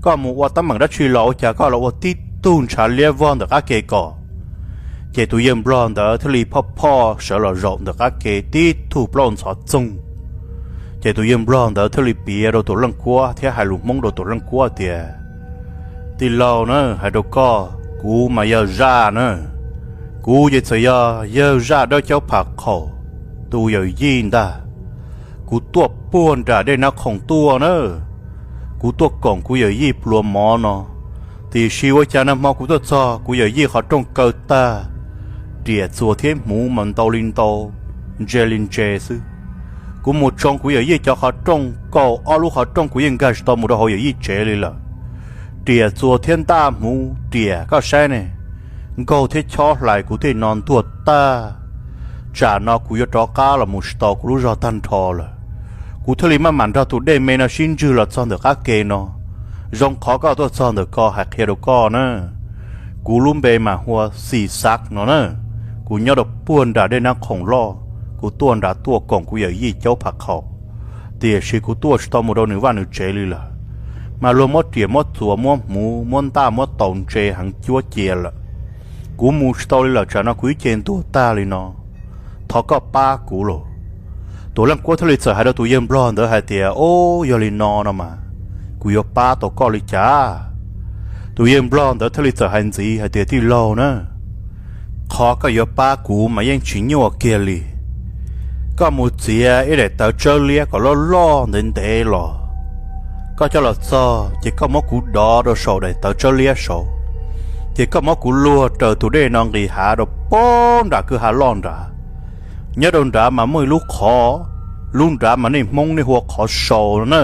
Koj mus ua teeb meem dab tsi los ua cas koj los ua tib tug ntshav liab vog ntawm qab ke ko? Ces tus yawg Nplog ntawd thiaj li phoj phoj sawv los zaum ntawm qab ke tib tug plaub ntxhov txoog. Ces tus yawg Nplog ntawd thiaj li piav rau Tuam Leej Kuab thiab hais lus Hmoob rau Tuam Leej Kuab tias, Tij laug na, hais rau koj, kuv mas yog zaj na. Kuv ces txawm yog yawg zaj dawb caub pham khaum tus yawm yij ntag. Kuv tuaj puag nram dej Nab Khoom tuaj na, kuv tuaj koom kuv yawm yij pluas mov no. Tiam sis ua cas nag hmo kuv tuaj txog kuv yawm yij qhov rooj kaw tag, riam txuas thiab hmuv mas ntau li ntau, ntse li ntse xwb. Kuv mus tsoo kuv yawm yij cov qhov rooj, kaum ob lub qhov rooj kuv yeej nkag tsis tau mus rau hauv yawm yij tsev li lawm. Riam txuas thiab ntaj hmuv riam koj saib ne, nkaug thiab chob hlais kuv thiaj no ntuag tag. Tsam no kuv yuav rov qab los mus tsis tau kuv lub zog tag nrho lawm. Kuv thiaj li maj mam nrog tus dej me no sib ntswg los txog ntawm qab ke no. Zoo qhov koj tuaj txog ntawm ko hais qhia rau koj na. Kuv lub npe mas hu ua Xim Xav no na. Kuv nyob rau puag nram dej Nab Khoom loj, kuv tuaj nrad tuaj koom kuv yawm yij caub pham khaum, tiam sis kuv tuaj tsis tau mus rau nws vaj nws tsev li lawm. Mas luag muab riam muab txuas muab hmuv muab ntaj muab taus ntse heev cuab cia lawm. Kuv mus tsis tau li lawm, tsam no kuv ib ce ntuag tag li no. Thov koj pab kuv lauj. Tus leej kuab thiaj li txawm hais rau tus yawg nplog ntawd hais tias, Ob, yog li no no mas, kuv yuav pab tau koj li cas? Tus yawg nplog ntawd thiaj li txawm hais ntxiv hais tias, Tij laug na, qhov koj yuav pab kuv mas yeej tsis nyuaj kiag li. Koj mus txiav ib daim tawv tsawb liab kom loj loj ntev ntev los, koj coj los txog ces koj muab kuv dov rau saum daim tawv tsawb liab saud, ces koj muab kuv luag raws tus dej no nqis hav rau puag nram kwj ha loj nrad. Nyob rau nrad mas muaj ib lub qhov, lub nrad mas nej Hmoob nej hu ua Qhov Sau na,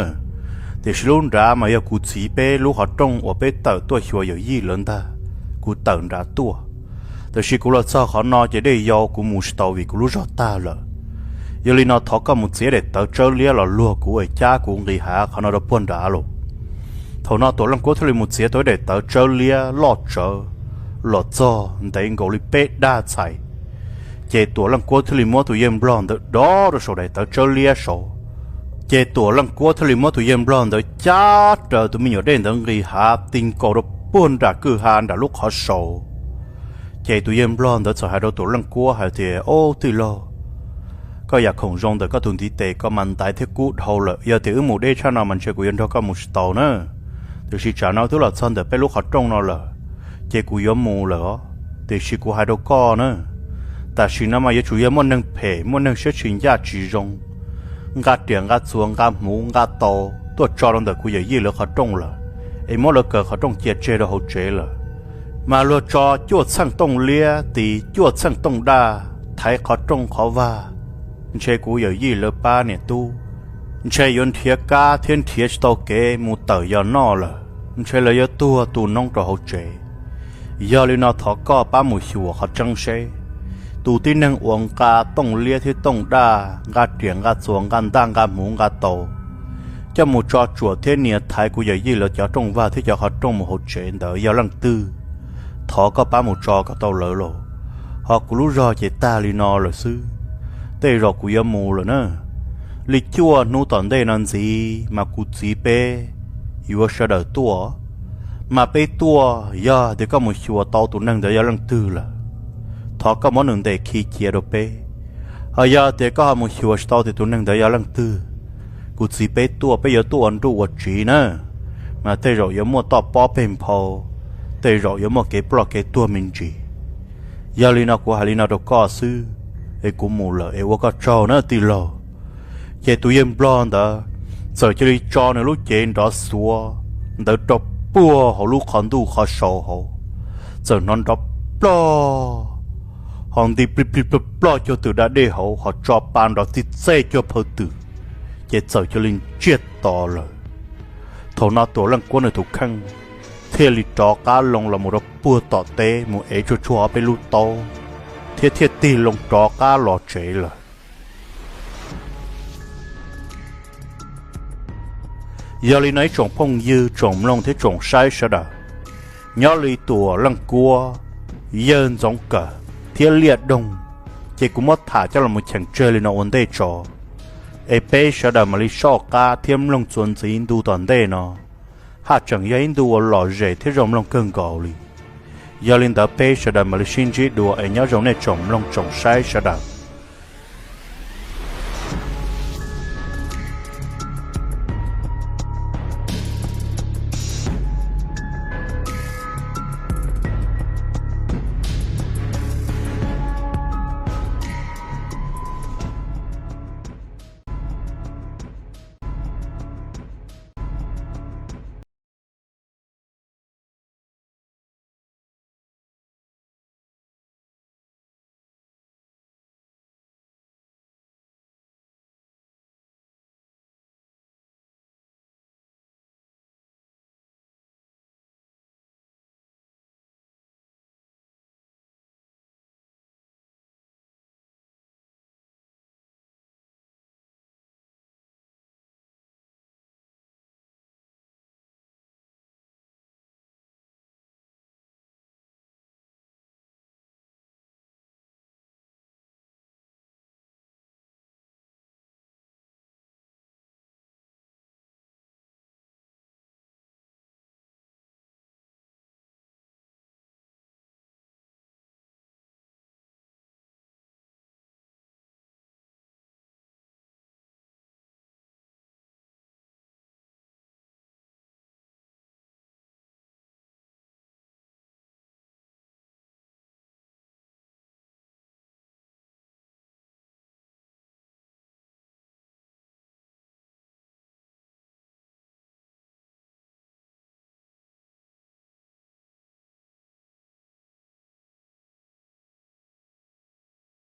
tiam sis lub nrad mas yog kuv txiv peb lub qhov rooj uas peb tawm tuaj xyuas yawm yij lawv ntag. Kuv tawm nrad tuaj, tiam sis kuv los txog qhov no ces dej yau kuv mus tsis tau vim kuv lub zog tag lawm. Yog li no thov koj mus txiav daim tawv tsawb liab los luag kuv es cab kuv nqis hav qhov no rau puag nrad lauj. Thaum no Tuam Leej Kuab thiaj li mus txiav tau ib daim tawv tsawb liab loj tsawv los txog ntev nkaus li peb dag txhais, ces Tuam Leej Kuab thiaj li muab tus yawg nplog ntawd dov rau saum daim tawv tsawb liab saud. Ces Tuam Leej Kuab thiaj li muab tus yawg nplog ntawd cab raws tus me nyuam dej ntawd nqis hav ti nkaus rau puag nram kwj ha nram lub Qhov Sau. Ces tus yawg nplog ntawd txawm hais rau Tuam Leej Kuab hais tias, Ob, tij laug, koj yam khoom zoo ntawm koj tus ntiv tes koj mas ntaiv thiab kub dhau lawm, yog tias wb mus deb tshaj no mas ntshe kuv yuav nrog koj mus tsis tau na. Tiam sis tsam no twb los txog ntawm peb lub qhov rooj no lawm, ces kuv yuav mus lawm os. Tiam sis kuv hais rau koj na, tam sim no mas yuav tsum yog muaj neeg phem muaj neeg siab tsis ncaj tsis zoo nqa riam nqa txuas nqa hmuv nqa taus tuaj tso rau ntawm kuv yawm yij lawv qhov rooj lawm, es muab lawv kaw qhov rooj cia tseg rau hauv tsev lawm, mas luag tso cuaj txheej tooj liab tis cuaj txheej tooj daj thaiv qhov rooj qhov vag, ntshe kuv yawm yij lawv pab niam tub ntshe yuav nrhiav kab thiab nrhiav tsis tau kev mus tawm yos noj lawm, ntshe lawv yuav tuag tu noob rau hauv tsev. Yog li no thov koj pab mus xyuas qhov tseeb seb tus tib neeg uas nqa tooj liab thiab tooj daj, nqa riam nqa txuas nqa ntaj nqa hmuv nqa taus coj mus tso tsuam thiab nias thaiv kuv yawm yij lawv cov rooj vag thiab cov qhov rooj mus hauv tsev ntawd yog leej twg. Thov koj pab mus tso kom tau lawv lauj. Ho kuv lub zog ces tag li no lawm xwb, tej zaum kuv yuav mus lawm na. Li cuaj hnub tom ntej no ntxiv mas kuv txiv peb yuav sawv daws tuaj, mas peb tuaj yog tias koj mus xyuas tau tus neeg ntawd yog leej twg lawm, thov koj muab nws ntes khi cia rau peb. Ho yog tias koj ho mus xyuas tsis tau tias tus neeg ntawd yog leej twg, kuv txiv peb tuaj peb yuav tuaj ua nruj ua tsiv na, mas tej zaum yuav muaj toj pob peg nphau, tej zaum yuav muaj kev ploj kev tuag me ntsis. Yog li no kuv hais li no rau koj xwb, es kuv mus lawm es ua koj tsaug na tij laug. Ces tus yawg nplog ntawd txawm cia li tso nws lub cev nrov xuav ntawd rau puag hauv lub qhov ntuj Qhov Sau hauv, txawm hnov nrov plog, ho nti plig plig plog plog cuag twm da dej hauv ho tso pa nrov txij txej cuag phaw twm, ces txawm cia li ntsiag to lawm. Thaum no Tuam Leej Kuab nws tus kheej thiaj li rov qab loo los mus rau puag tom teb mus ev tsuag tsuag ob peb lub taub, thiab thiaj tig loo rov qab los tsev lawm. Yog li no ib tsoom phooj ywg tsoom mloog thiab tsoom saib sawv daws, nyob li Tuam Leej Kuab, yawg Ntxoov Kawm thiab Liaj Doog, ces kuv muab tham coj los cheem tseg li no ua ntej tso, es peb sawv daws mam li soj qab thiab mloog txuas ntxiv ntu tom ntej no, haj tseem yog ib ntu uas lom zem thiab zoo mloog kawg nkaus li. Yog li ntawd peb sawv daws mam li sib ntsib dua es nyob zoo nej tsoom mloog tsoom saib sawv daws.